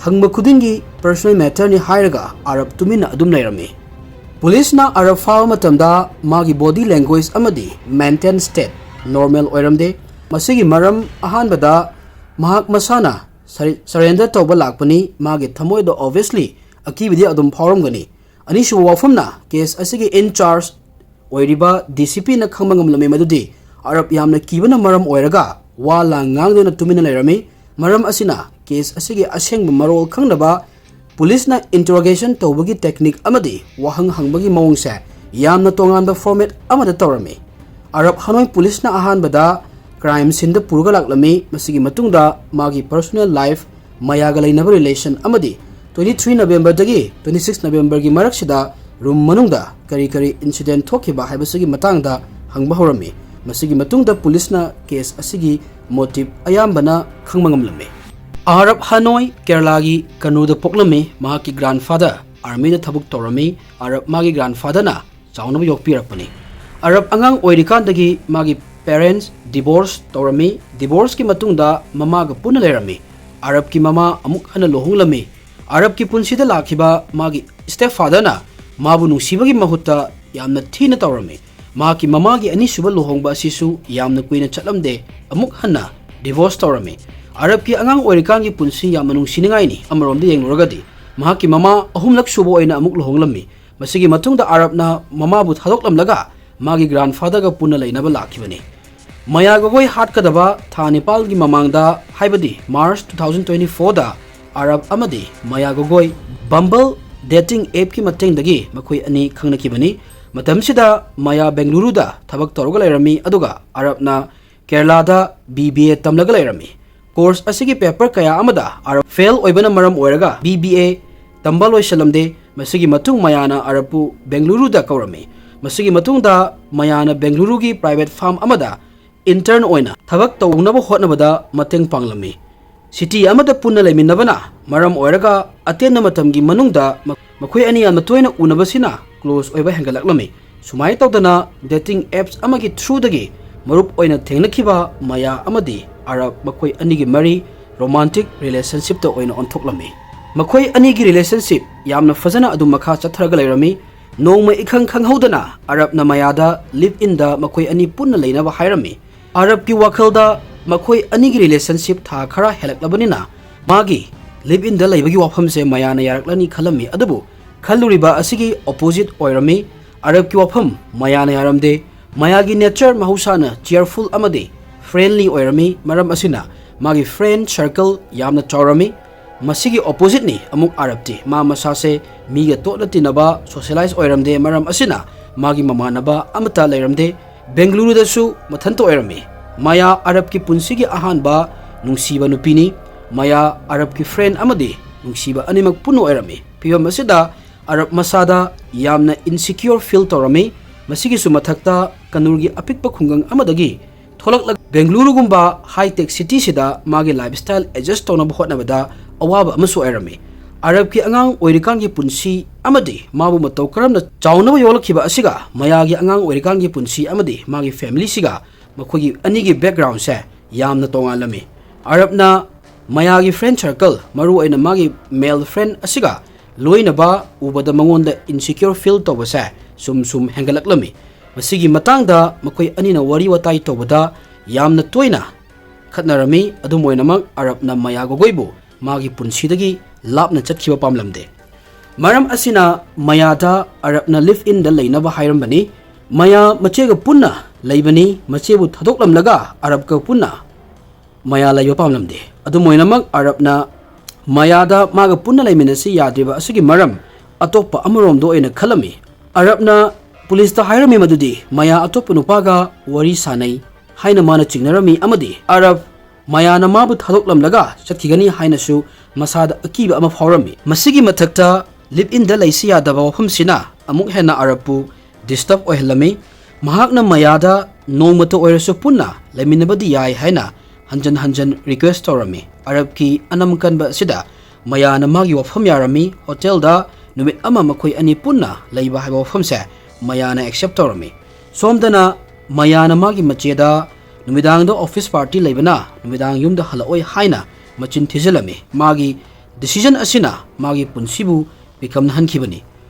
ꯍꯪꯕ ꯈꯨꯗꯤꯡꯒꯤ personal matterꯅꯤ ꯍꯥꯏꯔꯒ ꯑꯔꯕ ꯇꯨꯃꯤꯟꯅ ꯑꯗꯨꯝ ꯂꯩꯔꯝꯃꯤ꯫ ꯄꯨꯂꯤꯁꯅ ꯑꯔꯕ ꯐꯥꯕ ꯃꯇꯝꯗ ꯃꯥꯒꯤ body language ꯑꯃꯗꯤ mental state normal ꯑꯣꯏꯔꯝꯗꯦ꯫ ꯃꯁꯤꯒꯤ ꯃꯔꯝ ꯑꯍꯥꯟꯕꯗ ꯃꯍꯥꯛ ꯃꯁꯥꯅ surrender ꯇꯧꯕ ꯂꯥꯛꯄꯅꯤ꯫ ꯃꯥꯒꯤ ꯊꯃꯣꯏꯗ obviously ꯑꯀꯤꯕꯗꯤ ꯑꯗꯨꯝ ꯐꯥꯎꯔꯝꯒꯅꯤ꯫ ꯑꯅꯤꯁꯨꯕ ꯋꯥꯐꯝꯅ case ꯑꯁꯤꯒꯤ in charge ꯑꯣꯏꯔꯤꯕ DCPꯅ ꯈꯪꯕ ꯉꯝꯂꯝꯃꯤ ꯃꯗꯨꯗꯤ ꯑꯔꯕ ꯌꯥꯝꯅ ꯀꯤꯕꯅ ꯃꯔꯝ ꯑꯣꯏꯔꯒ ꯋꯥ ꯂꯥꯡ ꯉꯥꯡꯗꯨꯅ ꯇꯨꯃꯤꯟꯅ ꯂꯩꯔꯝꯃꯤ꯫ ꯃꯔꯝ ꯑꯁꯤꯅ case ꯑꯁꯤꯒꯤ ꯑꯁꯦꯡꯕ ꯃꯔꯣꯜ ꯈꯪꯅꯕ ꯄꯨꯂꯤꯁꯅ interrogation ꯇꯧꯕꯒꯤ technique ꯑꯃꯗꯤ ꯋꯥꯍꯪ ꯍꯪꯕꯒꯤ ꯃꯑꯣꯡꯁꯦ ꯌꯥꯝꯅ ꯇꯣꯉꯥꯟꯕ format ꯑꯃꯗ ꯇꯧꯔꯝꯃꯤ꯫ ꯑꯔꯕ ꯍꯅꯣꯏ ꯄꯨꯂꯤꯁꯅ ꯑꯍꯥꯟꯕꯗ crime sceneꯗ ꯄꯨꯔꯒ ꯂꯥꯛꯂꯝꯃꯤ꯫ ꯃꯁꯤꯒꯤ ꯃꯇꯨꯡꯗ ꯃꯥꯒꯤ personal life, ꯃꯌꯥꯒ ꯂꯩꯅꯕ relation ꯑꯃꯗꯤ twenty three Novemberꯗꯒꯤ twenty six Novemberꯒꯤ ꯃꯔꯛꯁꯤꯗ room ꯃꯅꯨꯡꯗ ꯀꯔꯤ ꯀꯔꯤ incident ꯊꯣꯛꯈꯤꯕ ꯍꯥꯏꯕꯁꯤꯒꯤ ꯃꯇꯥꯡꯗ ꯍꯪꯕ ꯍꯧꯔꯝꯃꯤ꯫ ꯃꯁꯤꯒꯤ ꯃꯇꯨꯡꯗ ꯄꯨꯂꯤꯁꯅ case ꯑꯁꯤꯒꯤ motive ꯑꯌꯥꯝꯕꯅ ꯈꯪꯕ ꯉꯝꯂꯝꯃꯤ꯫ ꯑꯔꯕ ꯍꯅꯣꯏ ꯀꯦꯔꯂꯥꯒꯤ ꯀꯅꯨꯗ ꯄꯣꯛꯂꯝꯃꯤ꯫ ꯃꯍꯥꯛꯀꯤ grandfather armyꯗ ꯊꯕꯛ ꯇꯧꯔꯝꯃꯤ꯫ ꯑꯔꯕ ꯃꯥꯒꯤ grandfatherꯅ ꯆꯥꯎꯅꯕ ꯌꯣꯛꯄꯤꯔꯛꯄꯅꯤ꯫ ꯑꯔꯕ ꯑꯉꯥꯡ ꯑꯣꯏꯔꯤꯀꯥꯟꯗꯒꯤ ꯃꯥꯒꯤ parents divorce ꯇꯧꯔꯝꯃꯤ꯫ Divorceꯀꯤ ꯃꯇꯨꯡꯗ ꯃꯃꯥꯒ ꯄꯨꯟꯅ ꯂꯩꯔꯝꯃꯤ꯫ ꯑꯔꯕꯀꯤ ꯃꯃꯥ ꯑꯃꯨꯛ ꯍꯟꯅ ꯂꯨꯍꯣꯡꯂꯝꯃꯤ꯫ ꯑꯔꯕꯀꯤ ꯄꯨꯟꯁꯤꯗ ꯂꯥꯛꯈꯤꯕ ꯃꯥꯒꯤ stepfatherꯅ ꯃꯥꯕꯨ ꯅꯨꯡꯁꯤꯕꯒꯤ ꯃꯍꯨꯠꯇ ꯌꯥꯝꯅ ꯊꯤꯅ ꯇꯧꯔꯝꯃꯤ꯫ ꯃꯍꯥꯛꯀꯤ ꯃꯃꯥꯒꯤ ꯑꯅꯤꯁꯨꯕ ꯂꯨꯍꯣꯡꯕ ꯑꯁꯤꯁꯨ ꯌꯥꯝꯅ ꯀꯨꯏꯅ ꯆꯠꯂꯝꯗꯦ, ꯑꯃꯨꯛ ꯍꯟꯅ divorce ꯇꯧꯔꯝꯃꯤ꯫ ꯑꯔꯕꯀꯤ ꯑꯉꯥꯡ ꯑꯣꯏꯔꯤꯀꯥꯟꯒꯤ ꯄꯨꯟꯁꯤ ꯌꯥꯝꯅ ꯅꯨꯡꯁꯤꯅꯤꯡꯉꯥꯏꯅꯤ꯫ ꯑꯃꯔꯣꯝꯗ ꯌꯦꯡꯂꯨꯔꯒꯗꯤ ꯃꯍꯥꯛꯀꯤ ꯃꯃꯥ ꯑꯍꯨꯝꯂꯛ ꯁꯨꯕ ꯑꯣꯏꯅ ꯑꯃꯨꯛ ꯂꯨꯍꯣꯡꯂꯝꯃꯤ꯫ ꯃꯁꯤꯒꯤ ꯃꯇꯨꯡꯗ ꯑꯔꯕꯅ ꯃꯃꯥꯕꯨ ꯊꯥꯗꯣꯛꯂꯝꯂꯒ ꯃꯥꯒꯤ grandfatherꯒ ꯄꯨꯟꯅ ꯂꯩꯅꯕ ꯂꯥꯛꯈꯤꯕꯅꯤ꯫ ꯃꯌꯥ ꯒꯣꯒꯣꯏ ꯍꯥꯠꯀꯗꯕ ꯊꯥ ꯅꯤꯄꯥꯜꯒꯤ ꯃꯃꯥꯡꯗ, ꯍꯥꯏꯕꯗꯤ March two thousand twenty fourꯗ, ꯑꯔꯕ ꯑꯃꯗꯤ ꯃꯌꯥ ꯒꯣꯒꯣꯏ Bumble dating appꯀꯤ ꯃꯇꯦꯡꯗꯒꯤ ꯃꯈꯣꯏ ꯑꯅꯤ ꯈꯪꯅꯈꯤꯕꯅꯤ꯫ ꯃꯇꯝꯁꯤꯗ ꯃꯌꯥ ꯕꯦꯡꯒꯂꯨꯔꯨꯗ ꯊꯕꯛ ꯇꯧꯔꯒ ꯂꯩꯔꯝꯃꯤ, ꯑꯗꯨꯒ ꯑꯔꯕꯅ ꯀꯦꯔꯂꯥꯗ BBA ꯇꯝꯂꯒ ꯂꯩꯔꯝꯃꯤ꯫ Course ꯑꯁꯤꯒꯤ paper ꯀꯌꯥ ꯑꯃꯗ ꯑꯔꯕ fail ꯑꯣꯏꯕꯅ ꯃꯔꯝ ꯑꯣꯏꯔꯒ BBA ꯇꯝꯕ ꯂꯣꯏꯁꯤꯜꯂꯝꯗꯦ꯫ ꯃꯁꯤꯒꯤ ꯃꯇꯨꯡ ꯃꯌꯥꯅ ꯑꯔꯕꯄꯨ ꯕꯦꯡꯒꯂꯨꯔꯨꯗ ꯀꯧꯔꯝꯃꯤ꯫ ꯃꯁꯤꯒꯤ ꯃꯇꯨꯡꯗ ꯃꯌꯥꯅ ꯕꯦꯡꯒꯂꯨꯔꯨꯒꯤ private firm ꯑꯃꯗ intern ꯑꯣꯏꯅ ꯊꯕꯛ ꯇꯧꯅꯕ ꯍꯣꯠꯅꯕꯗ ꯃꯇꯦꯡ ꯄꯥꯡꯂꯝꯃꯤ꯫ City ꯑꯃꯗ ꯄꯨꯟꯅ ꯂꯩꯃꯤꯟꯅꯕꯅ ꯃꯔꯝ ꯑꯣꯏꯔꯒ ꯑꯇꯦꯟꯕ ꯃꯇꯝꯒꯤ ꯃꯅꯨꯡꯗ ꯃ-, ꯃꯈꯣꯏ ꯑꯅꯤ ꯌꯥꯝꯅ ꯇꯣꯏꯅ ꯎꯅꯕꯁꯤꯅ close ꯑꯣꯏꯕ ꯍꯦꯟꯒꯠꯂꯛꯂꯝꯃꯤ꯫ ꯁꯨꯃꯥꯏꯅ ꯇꯧꯗꯅ dating apps ꯑꯃꯒꯤ through ꯗꯒꯤ ꯃꯔꯨꯞ ꯑꯣꯏꯅ ꯊꯦꯡꯅꯈꯤꯕ ꯃꯌꯥ ꯑꯃꯗꯤ ꯑꯔꯕ ꯃꯈꯣꯏ ꯑꯅꯤꯒꯤ ꯃꯔꯤ romantic relationship ꯇ ꯑꯣꯏꯅ ꯑꯣꯟꯊꯣꯛꯂꯝꯃꯤ꯫ ꯃꯈꯣꯏ ꯑꯅꯤꯒꯤ relationship ꯌꯥꯝꯅ ꯐꯖꯅ ꯑꯗꯨꯝ ꯃꯈꯥ ꯆꯠꯊꯔꯒ ꯂꯩꯔꯝꯃꯤ꯫ ꯅꯣꯡꯃ ꯏꯈꯪ ꯈꯪꯍꯧꯗꯅ ꯑꯔꯕꯅ ꯃꯌꯥꯗ live in ꯗ ꯃꯈꯣꯏ ꯑꯅꯤ ꯄꯨꯟꯅ ꯂꯩꯅꯕ ꯍꯥꯏꯔꯝꯃꯤ꯫ ꯑꯔꯕꯀꯤ ꯋꯥꯈꯜꯗ ꯃꯈꯣꯏ ꯑꯅꯤꯒꯤ relationship ꯊꯥ ꯈꯔ ꯍꯦꯜꯂꯛꯂꯕꯅꯤꯅ ꯃꯥꯒꯤ live in ꯗ ꯂꯩꯕꯒꯤ ꯋꯥꯐꯝꯁꯦ ꯃꯌꯥꯅ ꯌꯥꯔꯛꯂꯅꯤ ꯈꯜꯂꯝꯃꯤ, ꯑꯗꯨꯕꯨ ꯈꯜꯂꯨꯔꯤꯕ ꯑꯁꯤꯒꯤ opposite ꯑꯣꯏꯔꯝꯃꯤ꯫ ꯑꯔꯕꯀꯤ ꯋꯥꯐꯝ ꯃꯌꯥꯅ ꯌꯥꯔꯝꯗꯦ꯫ ꯃꯌꯥꯒꯤ nature ꯃꯍꯧꯁꯥꯅ cheerful ꯑꯃꯗꯤ friendly ꯑꯣꯏꯔꯝꯃꯤ, ꯃꯔꯝ ꯑꯁꯤꯅ ꯃꯥꯒꯤ friend circle ꯌꯥꯝꯅ ꯆꯥꯎꯔꯝꯃꯤ꯫ ꯃꯁꯤꯒꯤ opposite ꯅꯤ ꯑꯃꯨꯛ ꯑꯔꯕꯇꯤ꯫ ꯃꯥ ꯃꯁꯥꯁꯦ ꯃꯤꯒ ꯇꯣꯠꯅ ꯇꯤꯟꯅꯕ, socialize ꯑꯣꯏꯔꯝꯗꯦ, ꯃꯔꯝ ꯑꯁꯤꯅ ꯃꯥꯒꯤ ꯃꯃꯥꯟꯅꯕ ꯑꯃꯠꯇ ꯂꯩꯔꯝꯗꯦ꯫ ꯕꯦꯡꯒꯂꯨꯔꯨꯗꯁꯨ ꯃꯊꯟꯇ ꯑꯣꯏꯔꯝꯃꯤ꯫ ꯃꯌꯥ ꯑꯔꯕꯀꯤ ꯄꯨꯟꯁꯤꯒꯤ ꯑꯍꯥꯟꯕ ꯅꯨꯡꯁꯤꯕ ꯅꯨꯄꯤꯅꯤ꯫ ꯃꯌꯥ ꯑꯔꯕꯀꯤ friend ꯑꯃꯗꯤ ꯅꯨꯡꯁꯤꯕ ꯑꯅꯤꯃꯛ ꯄꯨꯟꯅ ꯑꯣꯏꯔꯝꯃꯤ꯫ ꯐꯤꯚꯝ ꯑꯁꯤꯗ ꯑꯔꯕ ꯃꯁꯥꯗ ꯌꯥꯝꯅ insecure feel ꯇꯧꯔꯝꯃꯤ꯫ ꯃꯁꯤꯒꯤꯁꯨ ꯃꯊꯛꯇ ꯀꯅꯨꯔꯒꯤ ꯑꯄꯤꯛꯄ ꯈꯨꯡꯒꯪ ꯑꯃꯗꯒꯤ ꯊꯣꯛꯂꯛꯂꯒ ꯕꯦꯡꯒꯂꯨꯔꯨꯒꯨꯝꯕ high tech city ꯁꯤꯗ ꯃꯥꯒꯤ lifestyle adjust ꯇꯧꯅꯕ ꯍꯣꯠꯅꯕꯗ ꯑꯋꯥꯕ ꯑꯃꯁꯨ ꯑꯣꯏꯔꯝꯃꯤ꯫ ꯑꯔꯕꯀꯤ ꯑꯉꯥꯡ ꯑꯣꯏꯔꯤꯀꯥꯟꯒꯤ ꯄꯨꯟꯁꯤ ꯑꯃꯗꯤ ꯃꯥꯕꯨ ꯃꯇꯧ ꯀꯔꯝꯅ ꯆꯥꯎꯅꯕ ꯌꯣꯛꯂꯛꯈꯤꯕ ꯑꯁꯤꯒ ꯃꯌꯥꯒꯤ ꯑꯉꯥꯡ ꯑꯣꯏꯔꯤꯀꯥꯟꯒꯤ ꯄꯨꯟꯁꯤ ꯑꯃꯗꯤ ꯃꯥꯒꯤ family ꯁꯤꯒ ꯃꯈꯣꯏꯒꯤ ꯑꯅꯤꯒꯤ background ꯁꯦ ꯌꯥꯝꯅ ꯇꯣꯉꯥꯜꯂꯝꯃꯤ꯫ ꯑꯔꯕꯅ ꯃꯌꯥꯒꯤ friend circle, ꯃꯔꯨꯑꯣꯏꯅ ꯃꯥꯒꯤ male friend ꯑꯁꯤꯒ ꯂꯣꯏꯅꯕ ꯎꯕꯗ ꯃꯉꯣꯟꯗ insecure feel ꯇꯧꯕꯁꯦ ꯁꯨꯝ ꯁꯨꯝ ꯍꯦꯟꯒꯠꯂꯛꯂꯝꯃꯤ꯫ ꯃꯁꯤꯒꯤ ꯃꯇꯥꯡꯗ ꯃꯈꯣꯏ ꯑꯅꯤꯅ ꯋꯥꯔꯤ ꯋꯥꯇꯥꯏ ꯇꯧꯕꯗ ꯌꯥꯝꯅ ꯇꯣꯏꯅ ꯈꯠꯅꯔꯝꯃꯤ꯫ ꯑꯗꯨꯝ ꯑꯣꯏꯅꯃꯛ, ꯑꯔꯕꯅ ꯃꯌꯥ ꯒꯣꯒꯣꯏꯕꯨ ꯃꯥꯒꯤ ꯄꯨꯟꯁꯤꯗꯒꯤ ꯂꯥꯞꯅ ꯆꯠꯈꯤꯕ ꯄꯥꯝꯂꯝꯗꯦ꯫ ꯃꯔꯝ ꯑꯁꯤꯅ ꯃꯌꯥꯗ ꯑꯔꯕꯅ live in ꯗ ꯂꯩꯅꯕ ꯍꯥꯏꯔꯝꯕꯅꯤ꯫ ꯃꯌꯥ ꯃꯆꯦꯒ ꯄꯨꯟꯅ ꯂꯩꯕꯅꯤ꯫ ꯃꯆꯦꯕꯨ ꯊꯥꯗꯣꯛꯂꯝꯂꯒ ꯑꯔꯕꯀ ꯄꯨꯟꯅ ꯃꯌꯥ ꯂꯩꯕ ꯄꯥꯝꯂꯝꯗꯦ꯫ ꯑꯗꯨꯝ ꯑꯣꯏꯅꯃꯛ, ꯑꯔꯕꯅ ꯃꯌꯥꯗ ꯃꯥꯒ ꯄꯨꯟꯅ ꯂꯩꯃꯤꯟꯅꯁꯤ ꯌꯥꯗ꯭ꯔꯤꯕ ꯑꯁꯤꯒꯤ ꯃꯔꯝ ꯑꯇꯣꯞꯄ ꯑꯃꯔꯣꯝꯗ ꯑꯣꯏꯅ ꯈꯜꯂꯝꯃꯤ꯫ ꯑꯔꯕꯅ ꯄꯨꯂꯤꯁꯇ ꯍꯥꯏꯔꯝꯃꯤ ꯃꯗꯨꯗꯤ ꯃꯌꯥ ꯑꯇꯣꯞꯄ ꯅꯨꯄꯥꯒ ꯋꯥꯔꯤ ꯁꯥꯟꯅꯩ ꯍꯥꯏꯅ ꯃꯥꯅ ꯆꯤꯡꯅꯔꯝꯃꯤ, ꯑꯃꯗꯤ ꯑꯔꯕ ꯃꯌꯥꯅ ꯃꯥꯕꯨ ꯊꯥꯗꯣꯛꯂꯝꯂꯒ ꯆꯠꯈꯤꯒꯅꯤ ꯍꯥꯏꯅꯁꯨ ꯃꯁꯥꯗ ꯑꯀꯤꯕ ꯑꯃ ꯐꯥꯎꯔꯝꯃꯤ꯫ ꯃꯁꯤꯒꯤ ꯃꯊꯛꯇ, live in ꯗ ꯂꯩꯁꯤ ꯌꯥꯗꯕ ꯋꯥꯐꯝꯁꯤꯅ ꯑꯃꯨꯛ ꯍꯦꯟꯅ ꯑꯔꯕꯄꯨ disturb ꯑꯣꯏꯍꯜꯂꯝꯃꯤ꯫ ꯃꯍꯥꯛꯅ ꯃꯌꯥꯗ ꯅꯣꯡꯃꯇ ꯑꯣꯏꯔꯁꯨ ꯄꯨꯟꯅ ꯂꯩꯃꯤꯟꯅꯕꯗꯤ ꯌꯥꯏ ꯍꯥꯏꯅ ꯍꯟꯖꯟ ꯍꯟꯖꯟ request ꯇꯧꯔꯝꯃꯤ꯫ ꯑꯔꯕꯀꯤ ꯑꯅꯝ ꯀꯟꯕ ꯑꯁꯤꯗ ꯃꯌꯥꯅ ꯃꯥꯒꯤ ꯋꯥꯐꯝ ꯌꯥꯔꯝꯃꯤ꯫ ꯍꯣꯇꯦꯜꯗ ꯅꯨꯃꯤꯠ ꯑꯃ ꯃꯈꯣꯏ ꯑꯅꯤ ꯄꯨꯟꯅ ꯂꯩꯕ ꯍꯥꯏꯕ ꯋꯥꯐꯝꯁꯦ ꯃꯌꯥꯅ ꯑꯦꯛꯁꯦꯞ ꯇꯧꯔꯝꯃꯤ꯫ ꯁꯣꯝꯗꯅ ꯃꯌꯥꯅ ꯃꯥꯒꯤ ꯃꯆꯦꯗ ꯅꯨꯃꯤꯗꯥꯡꯗ ꯑꯣꯐꯤꯁ ꯄꯥꯔꯇꯤ ꯂꯩꯕꯅ ꯅꯨꯃꯤꯗꯥꯡ ꯌꯨꯝꯗ ꯍꯜꯂꯛꯑꯣꯏ ꯍꯥꯏꯅ ꯃꯆꯤꯟ ꯊꯤꯖꯤꯜꯂꯝꯃꯤ꯫ ꯃꯥꯒꯤ ꯗꯤꯁꯤꯖꯟ ꯑꯁꯤꯅ ꯃꯥꯒꯤ ꯄꯨꯟꯁꯤꯕꯨ ꯄꯤꯀꯝꯅꯍꯟꯈꯤꯕꯅꯤ꯫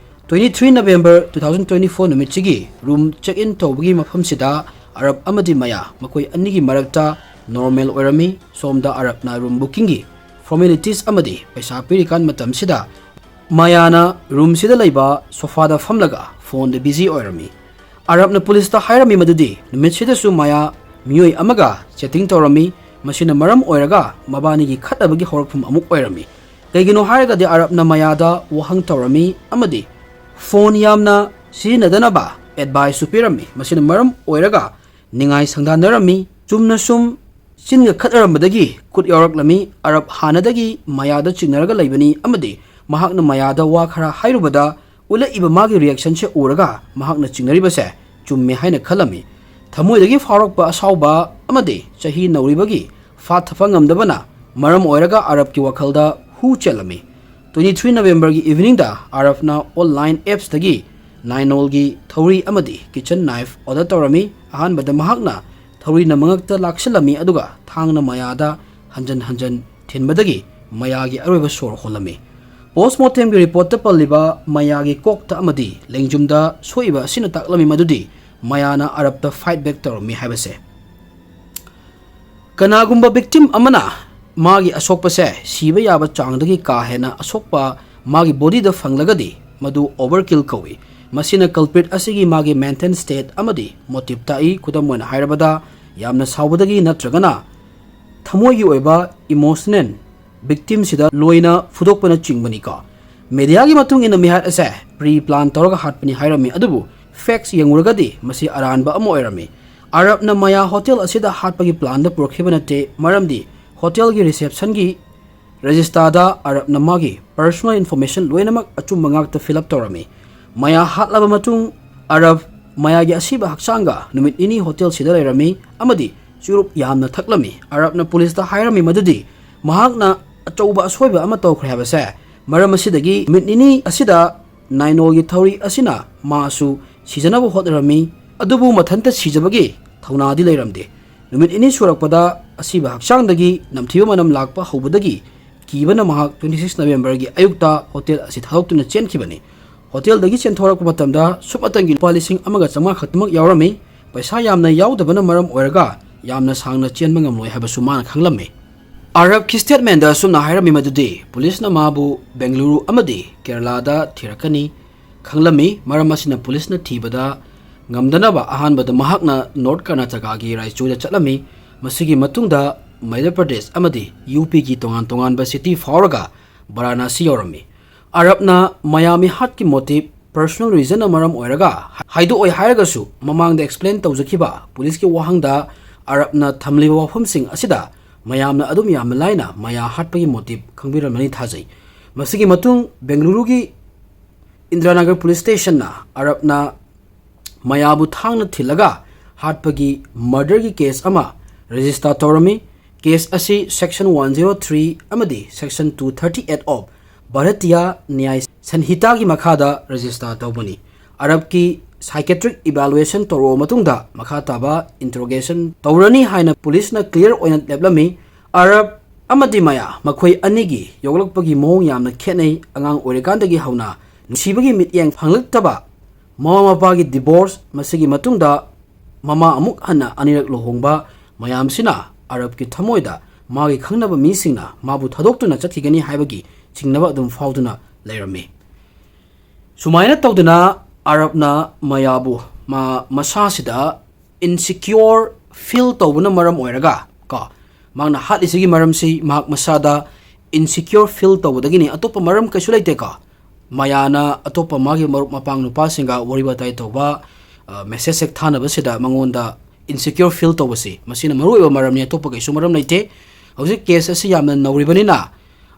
Twenty three November two thousand twenty four ꯅꯨꯃꯤꯠꯁꯤꯒꯤ ꯔꯨꯝ ꯆꯦꯛ ꯏꯟ ꯇꯧꯕꯒꯤ ꯃꯐꯝꯁꯤꯗ ꯑꯔꯕ ꯑꯃꯗꯤ ꯃꯌꯥ ꯃꯈꯣꯏ ꯑꯅꯤꯒꯤ ꯃꯔꯛꯇ ꯅꯣꯔꯃꯦꯜ ꯑꯣꯏꯔꯝꯃꯤ꯫ ꯁꯣꯝꯗ ꯑꯔꯕꯅ ꯔꯨꯝ ꯕꯨꯀꯤꯡꯒꯤ ꯐꯣꯔꯃꯦꯂꯤꯇꯤꯁ ꯑꯃꯗꯤ ꯄꯩꯁꯥ ꯄꯤꯔꯤꯀꯥꯟ ꯃꯇꯝꯁꯤꯗ ꯃꯌꯥꯅ ꯔꯨꯝꯁꯤꯗ ꯂꯩꯕ ꯁꯣꯐꯥꯗ ꯐꯝꯂꯒ ꯐꯣꯟꯗ ꯕꯤꯖꯤ ꯑꯣꯏꯔꯝꯃꯤ꯫ ꯑꯔꯕꯅ ꯄꯨꯂꯤꯁꯇ ꯍꯥꯏꯔꯝꯃꯤ ꯃꯗꯨꯗꯤ ꯅꯨꯃꯤꯠꯁꯤꯗꯁꯨ ꯃꯌꯥ ꯃꯤꯑꯣꯏ ꯑꯃꯒ ꯆꯦꯇꯤꯡ ꯇꯧꯔꯝꯃꯤ꯫ ꯃꯁꯤꯅ ꯃꯔꯝ ꯑꯣꯏꯔꯒ ꯃꯕꯥꯅꯤꯒꯤ ꯈꯠꯅꯕꯒꯤ ꯍꯧꯔꯛꯐꯝ ꯑꯃꯨꯛ ꯑꯣꯏꯔꯝꯃꯤ꯫ ꯀꯩꯒꯤꯅꯣ ꯍꯥꯏꯔꯒꯗꯤ ꯑꯔꯕꯅ ꯃꯌꯥꯗ ꯋꯥꯍꯪ ꯇꯧꯔꯝꯃꯤ ꯑꯃꯗꯤ ꯐꯣꯟ ꯌꯥꯝꯅ ꯁꯤꯖꯤꯟꯅꯗꯅꯕ ꯑꯦꯗꯚꯥꯏꯁꯁꯨ ꯄꯤꯔꯝꯃꯤ꯫ ꯃꯁꯤꯅ ꯃꯔꯝ ꯑꯣꯏꯔꯒ ꯅꯤꯡꯉꯥꯏ ꯁꯪꯗꯥꯟꯅꯔꯝꯃꯤ꯫ ꯆꯨꯝꯅ ꯁꯨꯝ ꯆꯤꯟꯒ ꯈꯠꯅꯔꯝꯕꯗꯒꯤ ꯈꯨꯠ ꯌꯥꯎꯔꯛꯂꯝꯃꯤ꯫ ꯑꯔꯕ ꯍꯥꯟꯅꯗꯒꯤ ꯃꯌꯥꯗ ꯆꯤꯡꯅꯔꯒ ꯂꯩꯕꯅꯤ ꯑꯃꯗꯤ ꯃꯍꯥꯛꯅ ꯃꯌꯥꯗ ꯋꯥ ꯈꯔ ꯍꯥꯏꯔꯨꯕꯗ ꯎꯠꯂꯛꯏꯕ ꯃꯥꯒꯤ ꯔꯤꯌꯦꯛꯁꯟꯁꯦ ꯎꯔꯒ ꯃꯍꯥꯛꯅ ꯆꯤꯡꯅꯔꯤꯕꯁꯦ ꯆꯨꯝꯃꯦ ꯍꯥꯏꯅ ꯈꯜꯂꯝꯃꯤ꯫ ꯊꯃꯣꯏꯗꯒꯤ ꯐꯥꯎꯔꯛꯄ ꯑꯁꯥꯎꯕ ꯑꯃꯗꯤ ꯆꯍꯤ ꯅꯧꯔꯤꯕꯒꯤ ꯐꯥꯊꯕ ꯉꯝꯗꯕꯅ ꯃꯔꯝ ꯑꯣꯏꯔꯒ ꯑꯔꯕꯀꯤ ꯋꯥꯈꯜꯗ ꯍꯨ ꯆꯦꯜꯂꯝꯃꯤ꯫ Twenty three Novemberꯒꯤ ꯏꯚꯤꯅꯤꯡꯗ ꯑꯔꯕꯅ ꯑꯣꯟꯂꯥꯏꯟ ꯑꯦꯞꯁꯇꯒꯤ ꯅꯥꯏꯅꯣꯜꯒꯤ ꯊꯧꯔꯤ ꯑꯃꯗꯤ ꯀꯤꯆꯟ ꯅꯥꯏꯐ ꯑꯣꯔꯗꯔ ꯇꯧꯔꯝꯃꯤ꯫ ꯑꯍꯥꯟꯕꯗ ꯃꯍꯥꯛꯅ ꯊꯧꯔꯤꯅ ꯃꯉꯛꯇ ꯂꯥꯛꯁꯤꯜꯂꯝꯃꯤ, ꯑꯗꯨꯒ ꯊꯥꯡꯅ ꯃꯌꯥꯗ ꯍꯟꯖꯟ ꯍꯟꯖꯟ ꯊꯤꯟꯕꯗꯒꯤ ꯃꯌꯥꯒꯤ ꯑꯔꯣꯏꯕ ꯁꯣꯔ ꯍꯣꯜꯂꯝꯃꯤ꯫ ꯄꯣꯁꯃꯣꯔꯇꯦꯝꯒꯤ ꯔꯤꯄꯣꯔꯠꯇ ꯄꯜꯂꯤꯕ ꯃꯌꯥꯒꯤ ꯀꯣꯛꯇ ꯑꯃꯗꯤ ꯂꯦꯡꯖꯨꯝꯗ ꯁꯣꯛꯏꯕ ꯑꯁꯤꯅ ꯇꯥꯛꯂꯝꯃꯤ ꯃꯗꯨꯗꯤ ꯃꯌꯥꯅ ꯑꯔꯕꯇ ꯐꯥꯏꯠ ꯕꯦꯛ ꯇꯧꯔꯝꯃꯤ ꯍꯥꯏꯕꯁꯦ꯫ ꯀꯅꯥꯒꯨꯝꯕ ꯚꯤꯛꯇꯤꯝ ꯑꯃꯅ ꯃꯥꯒꯤ ꯑꯁꯣꯛꯄꯁꯦ ꯁꯤꯕ ꯌꯥꯕ ꯆꯥꯡꯗꯒꯤ ꯀꯥ ꯍꯦꯟꯅ ꯑꯁꯣꯛꯄ ꯃꯥꯒꯤ ꯕꯣꯗꯤꯗ ꯐꯪꯂꯒꯗꯤ ꯃꯗꯨ ꯑꯣꯚꯔꯀꯤꯜ ꯀꯧꯏ꯫ ꯃꯁꯤꯅ ꯀꯜꯄ꯭ꯔꯤꯠ ꯑꯁꯤꯒꯤ ꯃꯥꯒꯤ ꯃꯦꯟꯇꯦꯟ ꯁ꯭ꯇꯦꯠ ꯑꯃꯗꯤ ꯃꯣꯇꯤꯞ ꯇꯥꯛꯏ꯫ ꯈꯨꯗꯝ ꯑꯣꯏꯅ ꯍꯥꯏꯔꯕꯗ, ꯌꯥꯝꯅ ꯁꯥꯎꯕꯗꯒꯤ ꯅꯠꯇ꯭ꯔꯒꯅ ꯊꯃꯣꯏꯒꯤ ꯑꯣꯏꯕ ꯏꯃꯣꯁꯅꯦꯜ ꯚꯤꯛꯇꯤꯝꯁꯤꯗ ꯂꯣꯏꯅ ꯐꯨꯗꯣꯛꯄꯅꯆꯤꯡꯕꯅꯤꯀꯣ꯫ ꯃꯦꯗꯤꯌꯥꯒꯤ ꯃꯇꯨꯡ ꯏꯟꯅ ꯃꯤꯍꯥꯠ ꯑꯁꯦ ꯄ꯭ꯔꯤ ꯄ꯭ꯂꯥꯟ ꯇꯧꯔꯒ ꯍꯥꯠꯄꯅꯤ ꯍꯥꯏꯔꯝꯃꯤ, ꯑꯗꯨꯕꯨ ꯐꯦꯛꯁ ꯌꯦꯡꯉꯨꯔꯒꯗꯤ ꯃꯁꯤ ꯑꯔꯥꯟꯕ ꯑꯃ ꯑꯣꯏꯔꯝꯃꯤ꯫ ꯑꯔꯕꯅ ꯃꯌꯥ ꯍꯣꯇꯦꯜ ꯑꯁꯤꯗ ꯍꯥꯠꯄꯒꯤ ꯄ꯭ꯂꯥꯟꯗ ꯄꯨꯔꯛꯈꯤꯕ ꯅꯠꯇꯦ, ꯃꯔꯝꯗꯤ ꯍꯣꯇꯦꯜꯒꯤ ꯔꯤꯁꯦꯞꯁꯟꯒꯤ ꯔꯦꯖꯤꯁꯇꯥꯔꯗ ꯑꯔꯕꯅ ꯃꯥꯒꯤ ꯄꯔꯁꯣꯅꯦꯜ ꯏꯟꯐꯣꯔꯃꯦꯁꯟ ꯂꯣꯏꯅꯃꯛ ꯑꯆꯨꯝꯕ ꯉꯥꯛꯇ ꯐꯤꯜ ꯑꯞ ꯇꯧꯔꯝꯃꯤ꯫ ꯃꯌꯥ ꯍꯥꯠꯂꯕ ꯃꯇꯨꯡ ꯑꯔꯕ ꯃꯌꯥꯒꯤ ꯑꯁꯤꯕ ꯍꯛꯆꯥꯡꯒ ꯅꯨꯃꯤꯠ ꯅꯤꯅꯤ ꯍꯣꯇꯦꯜꯁꯤꯗ ꯂꯩꯔꯝꯃꯤ ꯑꯃꯗꯤ ꯆꯨꯔꯨꯞ ꯌꯥꯝꯅ ꯊꯛꯂꯝꯃꯤ꯫ ꯑꯔꯕꯅ ꯄꯨꯂꯤꯁꯇ ꯍꯥꯏꯔꯝꯃꯤ ꯃꯗꯨꯗꯤ ꯃꯍꯥꯛꯅ ꯑꯆꯧꯕ ꯑꯁꯣꯏꯕ ꯑꯃ ꯇꯧꯈ꯭ꯔꯦ ꯍꯥꯏꯕꯁꯦ꯫ ꯃꯔꯝ ꯑꯁꯤꯗꯒꯤ ꯅꯨꯃꯤꯠ ꯅꯤꯅꯤ ꯑꯁꯤꯗ ꯅꯥꯏꯅꯣꯜꯒꯤ ꯊꯧꯔꯤ ꯑꯁꯤꯅ ꯃꯥꯁꯨ ꯁꯤꯖꯅꯕ ꯍꯣꯠꯅꯔꯝꯃꯤ꯫ ꯑꯗꯨꯕꯨ ꯃꯊꯟꯇ ꯁꯤꯖꯕꯒꯤ ꯊꯧꯅꯥꯗꯤ ꯂꯩꯔꯝꯗꯦ꯫ ꯅꯨꯃꯤꯠ ꯅꯤꯅꯤ ꯁꯨꯔꯛꯄꯗ ꯑꯁꯤꯕ ꯍꯛꯆꯥꯡꯗꯒꯤ ꯅꯝꯊꯤꯕ ꯃꯅꯝ ꯂꯥꯛꯄ ꯍꯧꯕꯗꯒꯤ ꯀꯤꯕꯅ ꯃꯍꯥꯛ twenty six Novemberꯒꯤ ꯑꯌꯨꯛꯇ ꯍꯣꯇꯦꯜ ꯑꯁꯤ ꯊꯥꯗꯣꯛꯇꯨꯅ ꯆꯦꯟꯈꯤꯕꯅꯤ꯫ ꯍꯣꯇꯦꯜꯗꯒꯤ ꯆꯦꯟꯊꯣꯔꯛꯄ ꯃꯇꯝꯗ ꯁꯨꯞꯅꯇꯪꯒꯤ ꯂꯨꯄꯥ ꯂꯤꯁꯤꯡ ꯑꯃꯒ ꯆꯥꯝꯃꯉꯥ ꯈꯛꯇꯃꯛ ꯌꯥꯎꯔꯝꯃꯤ꯫ ꯄꯩꯁꯥ ꯌꯥꯝꯅ ꯌꯥꯎꯗꯕꯅ ꯃꯔꯝ ꯑꯣꯏꯔꯒ ꯌꯥꯝꯅ ꯁꯥꯡꯅ ꯆꯦꯟꯕ ꯉꯝꯂꯣꯏ ꯍꯥꯏꯕꯁꯨ ꯃꯥꯅ ꯈꯪꯂꯝꯃꯤ꯫ ꯑꯔꯕꯀꯤ statementꯗ ꯑꯁꯨꯝꯅ ꯍꯥꯏꯔꯝꯃꯤ ꯃꯗꯨꯗꯤ ꯄꯨꯂꯤꯁꯅ ꯃꯥꯕꯨ ꯕꯦꯡꯒꯂꯨꯔꯨ ꯑꯃꯗꯤ ꯀꯦꯔꯂꯥꯗ ꯊꯤꯔꯛꯀꯅꯤ ꯈꯪꯂꯝꯃꯤ꯫ ꯃꯔꯝ ꯑꯁꯤꯅ ꯄꯨꯂꯤꯁꯅ ꯊꯤꯕꯗ ꯉꯝꯗꯅꯕ ꯑꯍꯥꯟꯕꯗ ꯃꯍꯥꯛꯅ ꯅꯣꯔꯠ ꯀꯔꯅꯥꯇꯀꯥꯒꯤ ꯔꯥꯏꯆꯨꯔꯗ ꯆꯠꯂꯝꯃꯤ꯫ ꯃꯁꯤꯒꯤ ꯃꯇꯨꯡꯗ ꯃꯙ꯭ꯌ ꯄ꯭ꯔꯗꯦꯁ ꯑꯃꯗꯤ ꯌꯨ ꯄꯤꯒꯤ ꯇꯣꯉꯥꯟ ꯇꯣꯉꯥꯟꯕ ꯁꯤꯇꯤ ꯐꯥꯎꯔꯒ ꯕꯔꯥꯅꯥꯁꯤ ꯌꯧꯔꯝꯃꯤ꯫ ꯑꯔꯕꯅ ꯃꯌꯥꯃꯤ ꯍꯥꯠꯀꯤ ꯃꯣꯇꯤꯞ personal reasonꯅ ꯃꯔꯝ ꯑꯣꯏꯔꯒ ꯍꯥꯏꯗꯣꯛꯑꯣꯏ ꯍꯥꯏꯔꯒꯁꯨ, ꯃꯃꯥꯡꯗ explain ꯇꯧꯖꯈꯤꯕ ꯄꯨꯂꯤꯁꯀꯤ ꯋꯥꯍꯪꯗ ꯑꯔꯕꯅ ꯊꯝꯂꯤꯕ ꯋꯥꯐꯝꯁꯤꯡ ꯑꯁꯤꯗ ꯃꯌꯥꯝꯅ ꯑꯗꯨꯝ ꯌꯥꯝꯅ ꯂꯥꯏꯅ ꯃꯌꯥ ꯍꯥꯠꯄꯒꯤ ꯃꯣꯇꯤꯞ ꯈꯪꯕꯤꯔꯝꯂꯅꯤ ꯊꯥꯖꯩ꯫ ꯃꯁꯤꯒꯤ ꯃꯇꯨꯡ ꯕꯦꯡꯒꯂꯨꯔꯨꯒꯤ ꯏꯟꯗ꯭ꯔꯥꯅꯒꯔ ꯄꯨꯂꯤꯁ ꯁ꯭ꯇꯦꯁꯟꯅ ꯑꯔꯕꯅ ꯃꯌꯥꯕꯨ ꯊꯥꯡꯅ ꯊꯤꯜꯂꯒ ꯍꯥꯠꯄꯒꯤ murderꯒꯤ case ꯑꯃ register ꯇꯧꯔꯝꯃꯤ꯫ Case ꯑꯁꯤ section one zero three ꯑꯃꯗꯤ section two thirty eight of Bharatiya Nyay Sanhitaꯒꯤ ꯃꯈꯥꯗ register ꯇꯧꯕꯅꯤ꯫ ꯑꯔꯕꯀꯤ psychiatric evaluation ꯇꯧꯔꯕ ꯃꯇꯨꯡꯗ ꯃꯈꯥ ꯇꯥꯕ interrogation ꯇꯧꯔꯅꯤ ꯍꯥꯏꯅ ꯄꯨꯂꯤꯁꯅ clear ꯑꯣꯏꯅ ꯂꯦꯞꯂꯝꯃꯤ꯫ ꯑꯔꯕ ꯑꯃꯗꯤ ꯃꯌꯥ ꯃꯈꯣꯏ ꯑꯅꯤꯒꯤ ꯌꯣꯛꯂꯛꯄꯒꯤ ꯃꯑꯣꯡ ꯌꯥꯝꯅ ꯈꯦꯠꯅꯩ꯫ ꯑꯉꯥꯡ ꯑꯣꯏꯔꯤꯀꯥꯟꯗꯒꯤ ꯍꯧꯅ ꯅꯨꯡꯁꯤꯕꯒꯤ ꯃꯤꯠꯌꯦꯡ ꯐꯪꯂꯛꯇꯕ, ꯃꯃꯥ ꯃꯄꯥꯒꯤ divorce, ꯃꯁꯤꯒꯤ ꯃꯇꯨꯡꯗ ꯃꯃꯥ ꯑꯃꯨꯛ ꯍꯟꯅ ꯑꯅꯤꯔꯛ ꯂꯨꯍꯣꯡꯕ ꯃꯌꯥꯝꯁꯤꯅ ꯑꯔꯕꯀꯤ ꯊꯃꯣꯏꯗ ꯃꯥꯒꯤ ꯈꯪꯅꯕ ꯃꯤꯁꯤꯡꯅ ꯃꯥꯕꯨ ꯊꯥꯗꯣꯛꯇꯨꯅ ꯆꯠꯈꯤꯒꯅꯤ ꯍꯥꯏꯕꯒꯤ ꯆꯤꯡꯅꯕ ꯑꯗꯨꯝ ꯐꯥꯎꯗꯨꯅ ꯂꯩꯔꯝꯃꯤ꯫ ꯁꯨꯃꯥꯏꯅ ꯇꯧꯗꯅ ꯑꯔꯕꯅ ꯃꯌꯥꯕꯨ ꯃꯥ ꯃꯁꯥꯁꯤꯗ insecure feel ꯇꯧꯕꯅ ꯃꯔꯝ ꯑꯣꯏꯔꯒ ꯀꯣ, ꯃꯍꯥꯛꯅ ꯍꯥꯠꯂꯤꯁꯤꯒꯤ ꯃꯔꯝꯁꯤ ꯃꯍꯥꯛ ꯃꯁꯥꯗ insecure feel ꯇꯧꯕꯗꯒꯤꯅꯤ, ꯑꯇꯣꯞꯄ ꯃꯔꯝ ꯀꯩꯁꯨ ꯂꯩꯇꯦꯀꯣ꯫ ꯃꯌꯥꯅ ꯑꯇꯣꯞꯄ ꯃꯥꯒꯤ ꯃꯔꯨꯞ ꯃꯄꯥꯡ ꯅꯨꯄꯥꯁꯤꯡꯒ ꯋꯥꯔꯤ ꯋꯥꯇꯥꯏ ꯇꯧꯕ, ꯑ, message ꯍꯦꯛ ꯊꯥꯅꯕꯁꯤꯗ ꯃꯉꯣꯟꯗ insecure feel ꯇꯧꯕꯁꯤ, ꯃꯁꯤꯅ ꯃꯔꯨꯑꯣꯏꯕ ꯃꯔꯝꯅꯤ, ꯑꯇꯣꯞꯄ ꯀꯩꯁꯨ ꯃꯔꯝ ꯂꯩꯇꯦ꯫ ꯍꯧꯖꯤꯛ case ꯑꯁꯤ ꯌꯥꯝꯅ ꯅꯧꯔꯤꯕꯅꯤꯅ,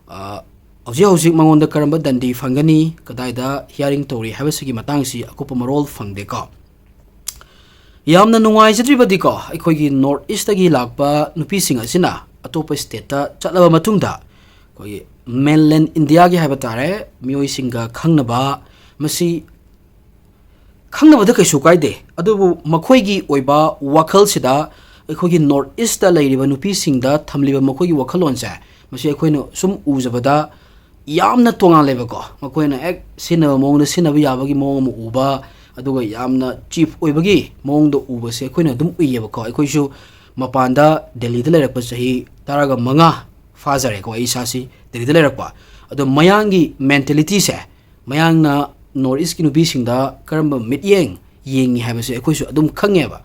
ꯑ, ꯍꯧꯖꯤꯛ ꯍꯧꯖꯤꯛ ꯃꯉꯣꯟꯗ ꯀꯔꯝꯕ ꯗꯟꯗꯤ ꯐꯪꯒꯅꯤ, ꯀꯗꯥꯏꯗ hearing ꯇꯧꯔꯤ ꯍꯥꯏꯕꯁꯤꯒꯤ ꯃꯇꯥꯡꯁꯤ ꯑꯀꯨꯞꯄ ꯃꯔꯣꯜ ꯐꯪꯗꯦꯀꯣ꯫ ꯌꯥꯝꯅ ꯅꯨꯡꯉꯥꯏꯖꯗ꯭ꯔꯤꯕꯗꯤꯀꯣ, ꯑꯩꯈꯣꯏꯒꯤ North Eastꯇꯒꯤ ꯂꯥꯛꯄ ꯅꯨꯄꯤꯁꯤꯡ ꯑꯁꯤꯅ ꯑꯇꯣꯞꯄ stateꯇ ꯆꯠꯂꯕ ꯃꯇꯨꯡꯗ, ꯑꯩꯈꯣꯏꯒꯤ mainland Indiaꯒꯤ ꯍꯥꯏꯕ ꯇꯥꯔꯦ, ꯃꯤꯑꯣꯏꯁꯤꯡꯒ ꯈꯪꯅꯕ, ꯃꯁꯤ ꯈꯪꯅꯕꯗ ꯀꯩꯁꯨ ꯀꯥꯏꯗꯦ, ꯑꯗꯨꯕꯨ ꯃꯈꯣꯏꯒꯤ ꯑꯣꯏꯕ ꯋꯥꯈꯜꯁꯤꯗ, ꯑꯩꯈꯣꯏꯒꯤ ꯅꯣꯔꯠ ꯏꯁꯇ ꯂꯩꯔꯤꯕ ꯅꯨꯄꯤꯁꯤꯡꯗ ꯊꯝꯂꯤꯕ ꯃꯈꯣꯏꯒꯤ ꯋꯥꯈꯜꯂꯣꯟꯁꯦ, ꯃꯁꯤ ꯑꯩꯈꯣꯏꯅ ꯁꯨꯝ ꯎꯖꯕꯗ ꯌꯥꯝꯅ ꯇꯣꯉꯥꯜꯂꯦꯕꯀꯣ꯫ ꯃꯈꯣꯏꯅ ꯍꯦꯛ ꯁꯤꯖꯤꯟꯅꯕ ꯃꯑꯣꯡꯗ ꯁꯤꯖꯤꯟꯅꯕ ꯌꯥꯕꯒꯤ ꯃꯑꯣꯡ ꯑꯃ ꯎꯕ, ꯑꯗꯨꯒ ꯌꯥꯝꯅ ꯆꯤꯞ ꯑꯣꯏꯕꯒꯤ ꯃꯑꯣꯡꯗ ꯎꯕꯁꯦ ꯑꯩꯈꯣꯏꯅ ꯑꯗꯨꯝ ꯎꯏꯌꯦꯕꯀꯣ꯫ ꯑꯩꯈꯣꯏꯁꯨ ꯃꯄꯥꯟꯗ ꯗꯦꯜꯂꯤꯗ ꯂꯩꯔꯛꯄ ꯆꯍꯤ ꯇꯔꯥꯒ ꯃꯉꯥ ꯐꯥꯖꯔꯦꯀꯣ ꯑꯩ ꯏꯁꯥꯁꯤ ꯗꯦꯜꯂꯤꯗ ꯂꯩꯔꯛꯄ꯫ ꯑꯗꯣ ꯃꯌꯥꯡꯒꯤ ꯃꯦꯟꯇꯦꯂꯤꯇꯤꯁꯦ, ꯃꯌꯥꯡꯅ ꯅꯣꯔꯠ ꯏꯁꯀꯤ ꯅꯨꯄꯤꯁꯤꯡꯗ ꯀꯔꯝꯕ ꯃꯤꯠꯌꯦꯡ ꯌꯦꯡꯉꯤ ꯍꯥꯏꯕꯁꯦ ꯑꯩꯈꯣꯏꯁꯨ ꯑꯗꯨꯝ ꯈꯪꯉꯦꯕ꯫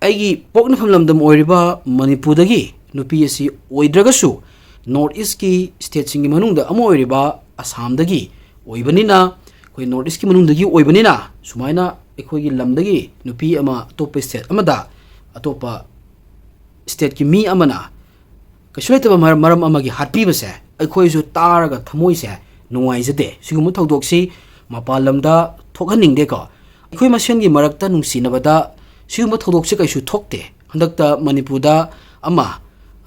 ꯑꯩꯒꯤ ꯄꯣꯛꯅꯐꯝ ꯂꯝꯗꯝ ꯑꯣꯏꯔꯤꯕ ꯃꯅꯤꯄꯨꯔꯗꯒꯤ ꯅꯨꯄꯤ ꯑꯁꯤ ꯑꯣꯏꯗ꯭ꯔꯒꯁꯨ, ꯅꯣꯔꯠ ꯏꯁꯀꯤ ꯁ꯭ꯇꯦꯠꯁꯤꯡꯒꯤ ꯃꯅꯨꯡꯗ ꯑꯃ ꯑꯣꯏꯔꯤꯕ ꯑꯁꯥꯝꯗꯒꯤ ꯑꯣꯏꯕꯅꯤꯅ, ꯑꯩꯈꯣꯏ ꯅꯣꯔꯠ ꯏꯁꯀꯤ ꯃꯅꯨꯡꯗꯒꯤ ꯑꯣꯏꯕꯅꯤꯅ, ꯁꯨꯃꯥꯏꯅ ꯑꯩꯈꯣꯏꯒꯤ ꯂꯝꯗꯒꯤ ꯅꯨꯄꯤ ꯑꯃ ꯑꯇꯣꯞꯄ ꯁ꯭ꯇꯦꯠ ꯑꯃꯗ, ꯑꯇꯣꯞꯄ ꯁ꯭ꯇꯦꯠꯀꯤ ꯃꯤ ꯑꯃꯅ ꯀꯩꯁꯨ ꯂꯩꯇꯕ ꯃꯔꯝ, ꯃꯔꯝ ꯑꯃꯒꯤ ꯍꯥꯠꯄꯤꯕꯁꯦ ꯑꯩꯈꯣꯏꯁꯨ ꯇꯥꯔꯒ ꯊꯃꯣꯏꯁꯦ ꯅꯨꯡꯉꯥꯏꯖꯗꯦ꯫ ꯁꯤꯒꯨꯝꯕ ꯊꯧꯗꯣꯛꯁꯤ ꯃꯄꯥꯟ ꯂꯝꯗ ꯊꯣꯛꯍꯟꯅꯤꯡꯗꯦꯀꯣ꯫ ꯑꯩꯈꯣꯏ ꯃꯁꯦꯟꯒꯤ ꯃꯔꯛꯇ ꯅꯨꯡꯁꯤꯅꯕꯗ ꯁꯤꯒꯨꯝꯕ ꯊꯧꯗꯣꯛꯁꯦ ꯀꯩꯁꯨ ꯊꯣꯛꯇꯦ꯫ ꯍꯟꯗꯛꯇ ꯃꯅꯤꯄꯨꯔꯗ ꯑꯃ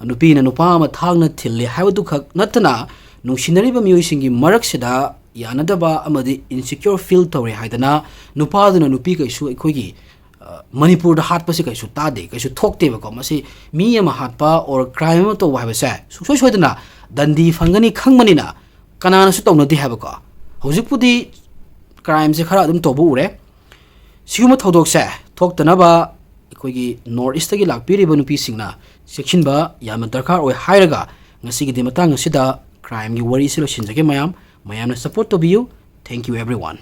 ꯅꯨꯄꯤꯅ ꯅꯨꯄꯥ ꯑꯃ ꯊꯥꯡꯅ ꯊꯤꯜꯂꯦ ꯍꯥꯏꯕꯗꯨꯈꯛ ꯅꯠꯇꯅ, ꯅꯨꯡꯁꯤꯅꯔꯤꯕ ꯃꯤꯑꯣꯏꯁꯤꯡꯒꯤ ꯃꯔꯛꯁꯤꯗ ꯌꯥꯅꯗꯕ ꯑꯃꯗꯤ ꯏꯟꯁꯤꯀ꯭ꯌꯣꯔ ꯐꯤꯜ ꯇꯧꯔꯦ ꯍꯥꯏꯗꯅ ꯅꯨꯄꯥꯗꯨꯅ ꯅꯨꯄꯤ ꯀꯩꯁꯨ ꯑꯩꯈꯣꯏꯒꯤ, ꯑ, ꯃꯅꯤꯄꯨꯔꯗ ꯍꯥꯠꯄꯁꯤ ꯀꯩꯁꯨ ꯇꯥꯗꯦ, ꯀꯩꯁꯨ ꯊꯣꯛꯇꯦꯕꯀꯣ꯫ ꯃꯁꯤ ꯃꯤ ꯑꯃ ꯍꯥꯠꯄ ꯑꯣꯔ ꯀ꯭ꯔꯥꯏꯝ ꯑꯃ ꯇꯧꯕ ꯍꯥꯏꯕꯁꯦ ꯁꯨꯡꯁꯣꯏ ꯁꯣꯏꯗꯅ ꯗꯟꯗꯤ ꯐꯪꯒꯅꯤ ꯈꯪꯕꯅꯤꯅ ꯀꯅꯥꯅꯁꯨ ꯇꯧꯅꯗꯦ ꯍꯥꯏꯕꯀꯣ꯫ ꯍꯧꯖꯤꯛꯄꯨꯗꯤ ꯀ꯭ꯔꯥꯏꯝꯁꯦ ꯈꯔ ꯑꯗꯨꯝ ꯇꯧꯕ ꯎꯔꯦ꯫ ꯁꯤꯒꯨꯝꯕ ꯊꯧꯗꯣꯛꯁꯦ ꯊꯣꯛꯇꯅꯕ ꯑꯩꯈꯣꯏꯒꯤ ꯅꯣꯔꯠ ꯏꯁꯇꯒꯤ ꯂꯥꯛꯄꯤꯔꯤꯕ ꯅꯨꯄꯤꯁꯤꯡꯅ ꯆꯦꯛꯁꯤꯟꯕ ꯌꯥꯝꯅ ꯗꯔꯀꯥꯔ ꯑꯣꯏ ꯍꯥꯏꯔꯒ, ꯉꯁꯤꯒꯤꯗꯤ ꯃꯇꯥꯡ ꯑꯁꯤꯗ ꯀ꯭ꯔꯥꯏꯝꯒꯤ ꯋꯥꯔꯤꯁꯤ ꯂꯣꯏꯁꯤꯟꯖꯒꯦ꯫ ꯃꯌꯥꯝ, ꯃꯌꯥꯝꯅ ꯁꯞꯄꯣꯔꯠ ꯇꯧꯕꯤꯌꯨ꯫ Thank you everyone.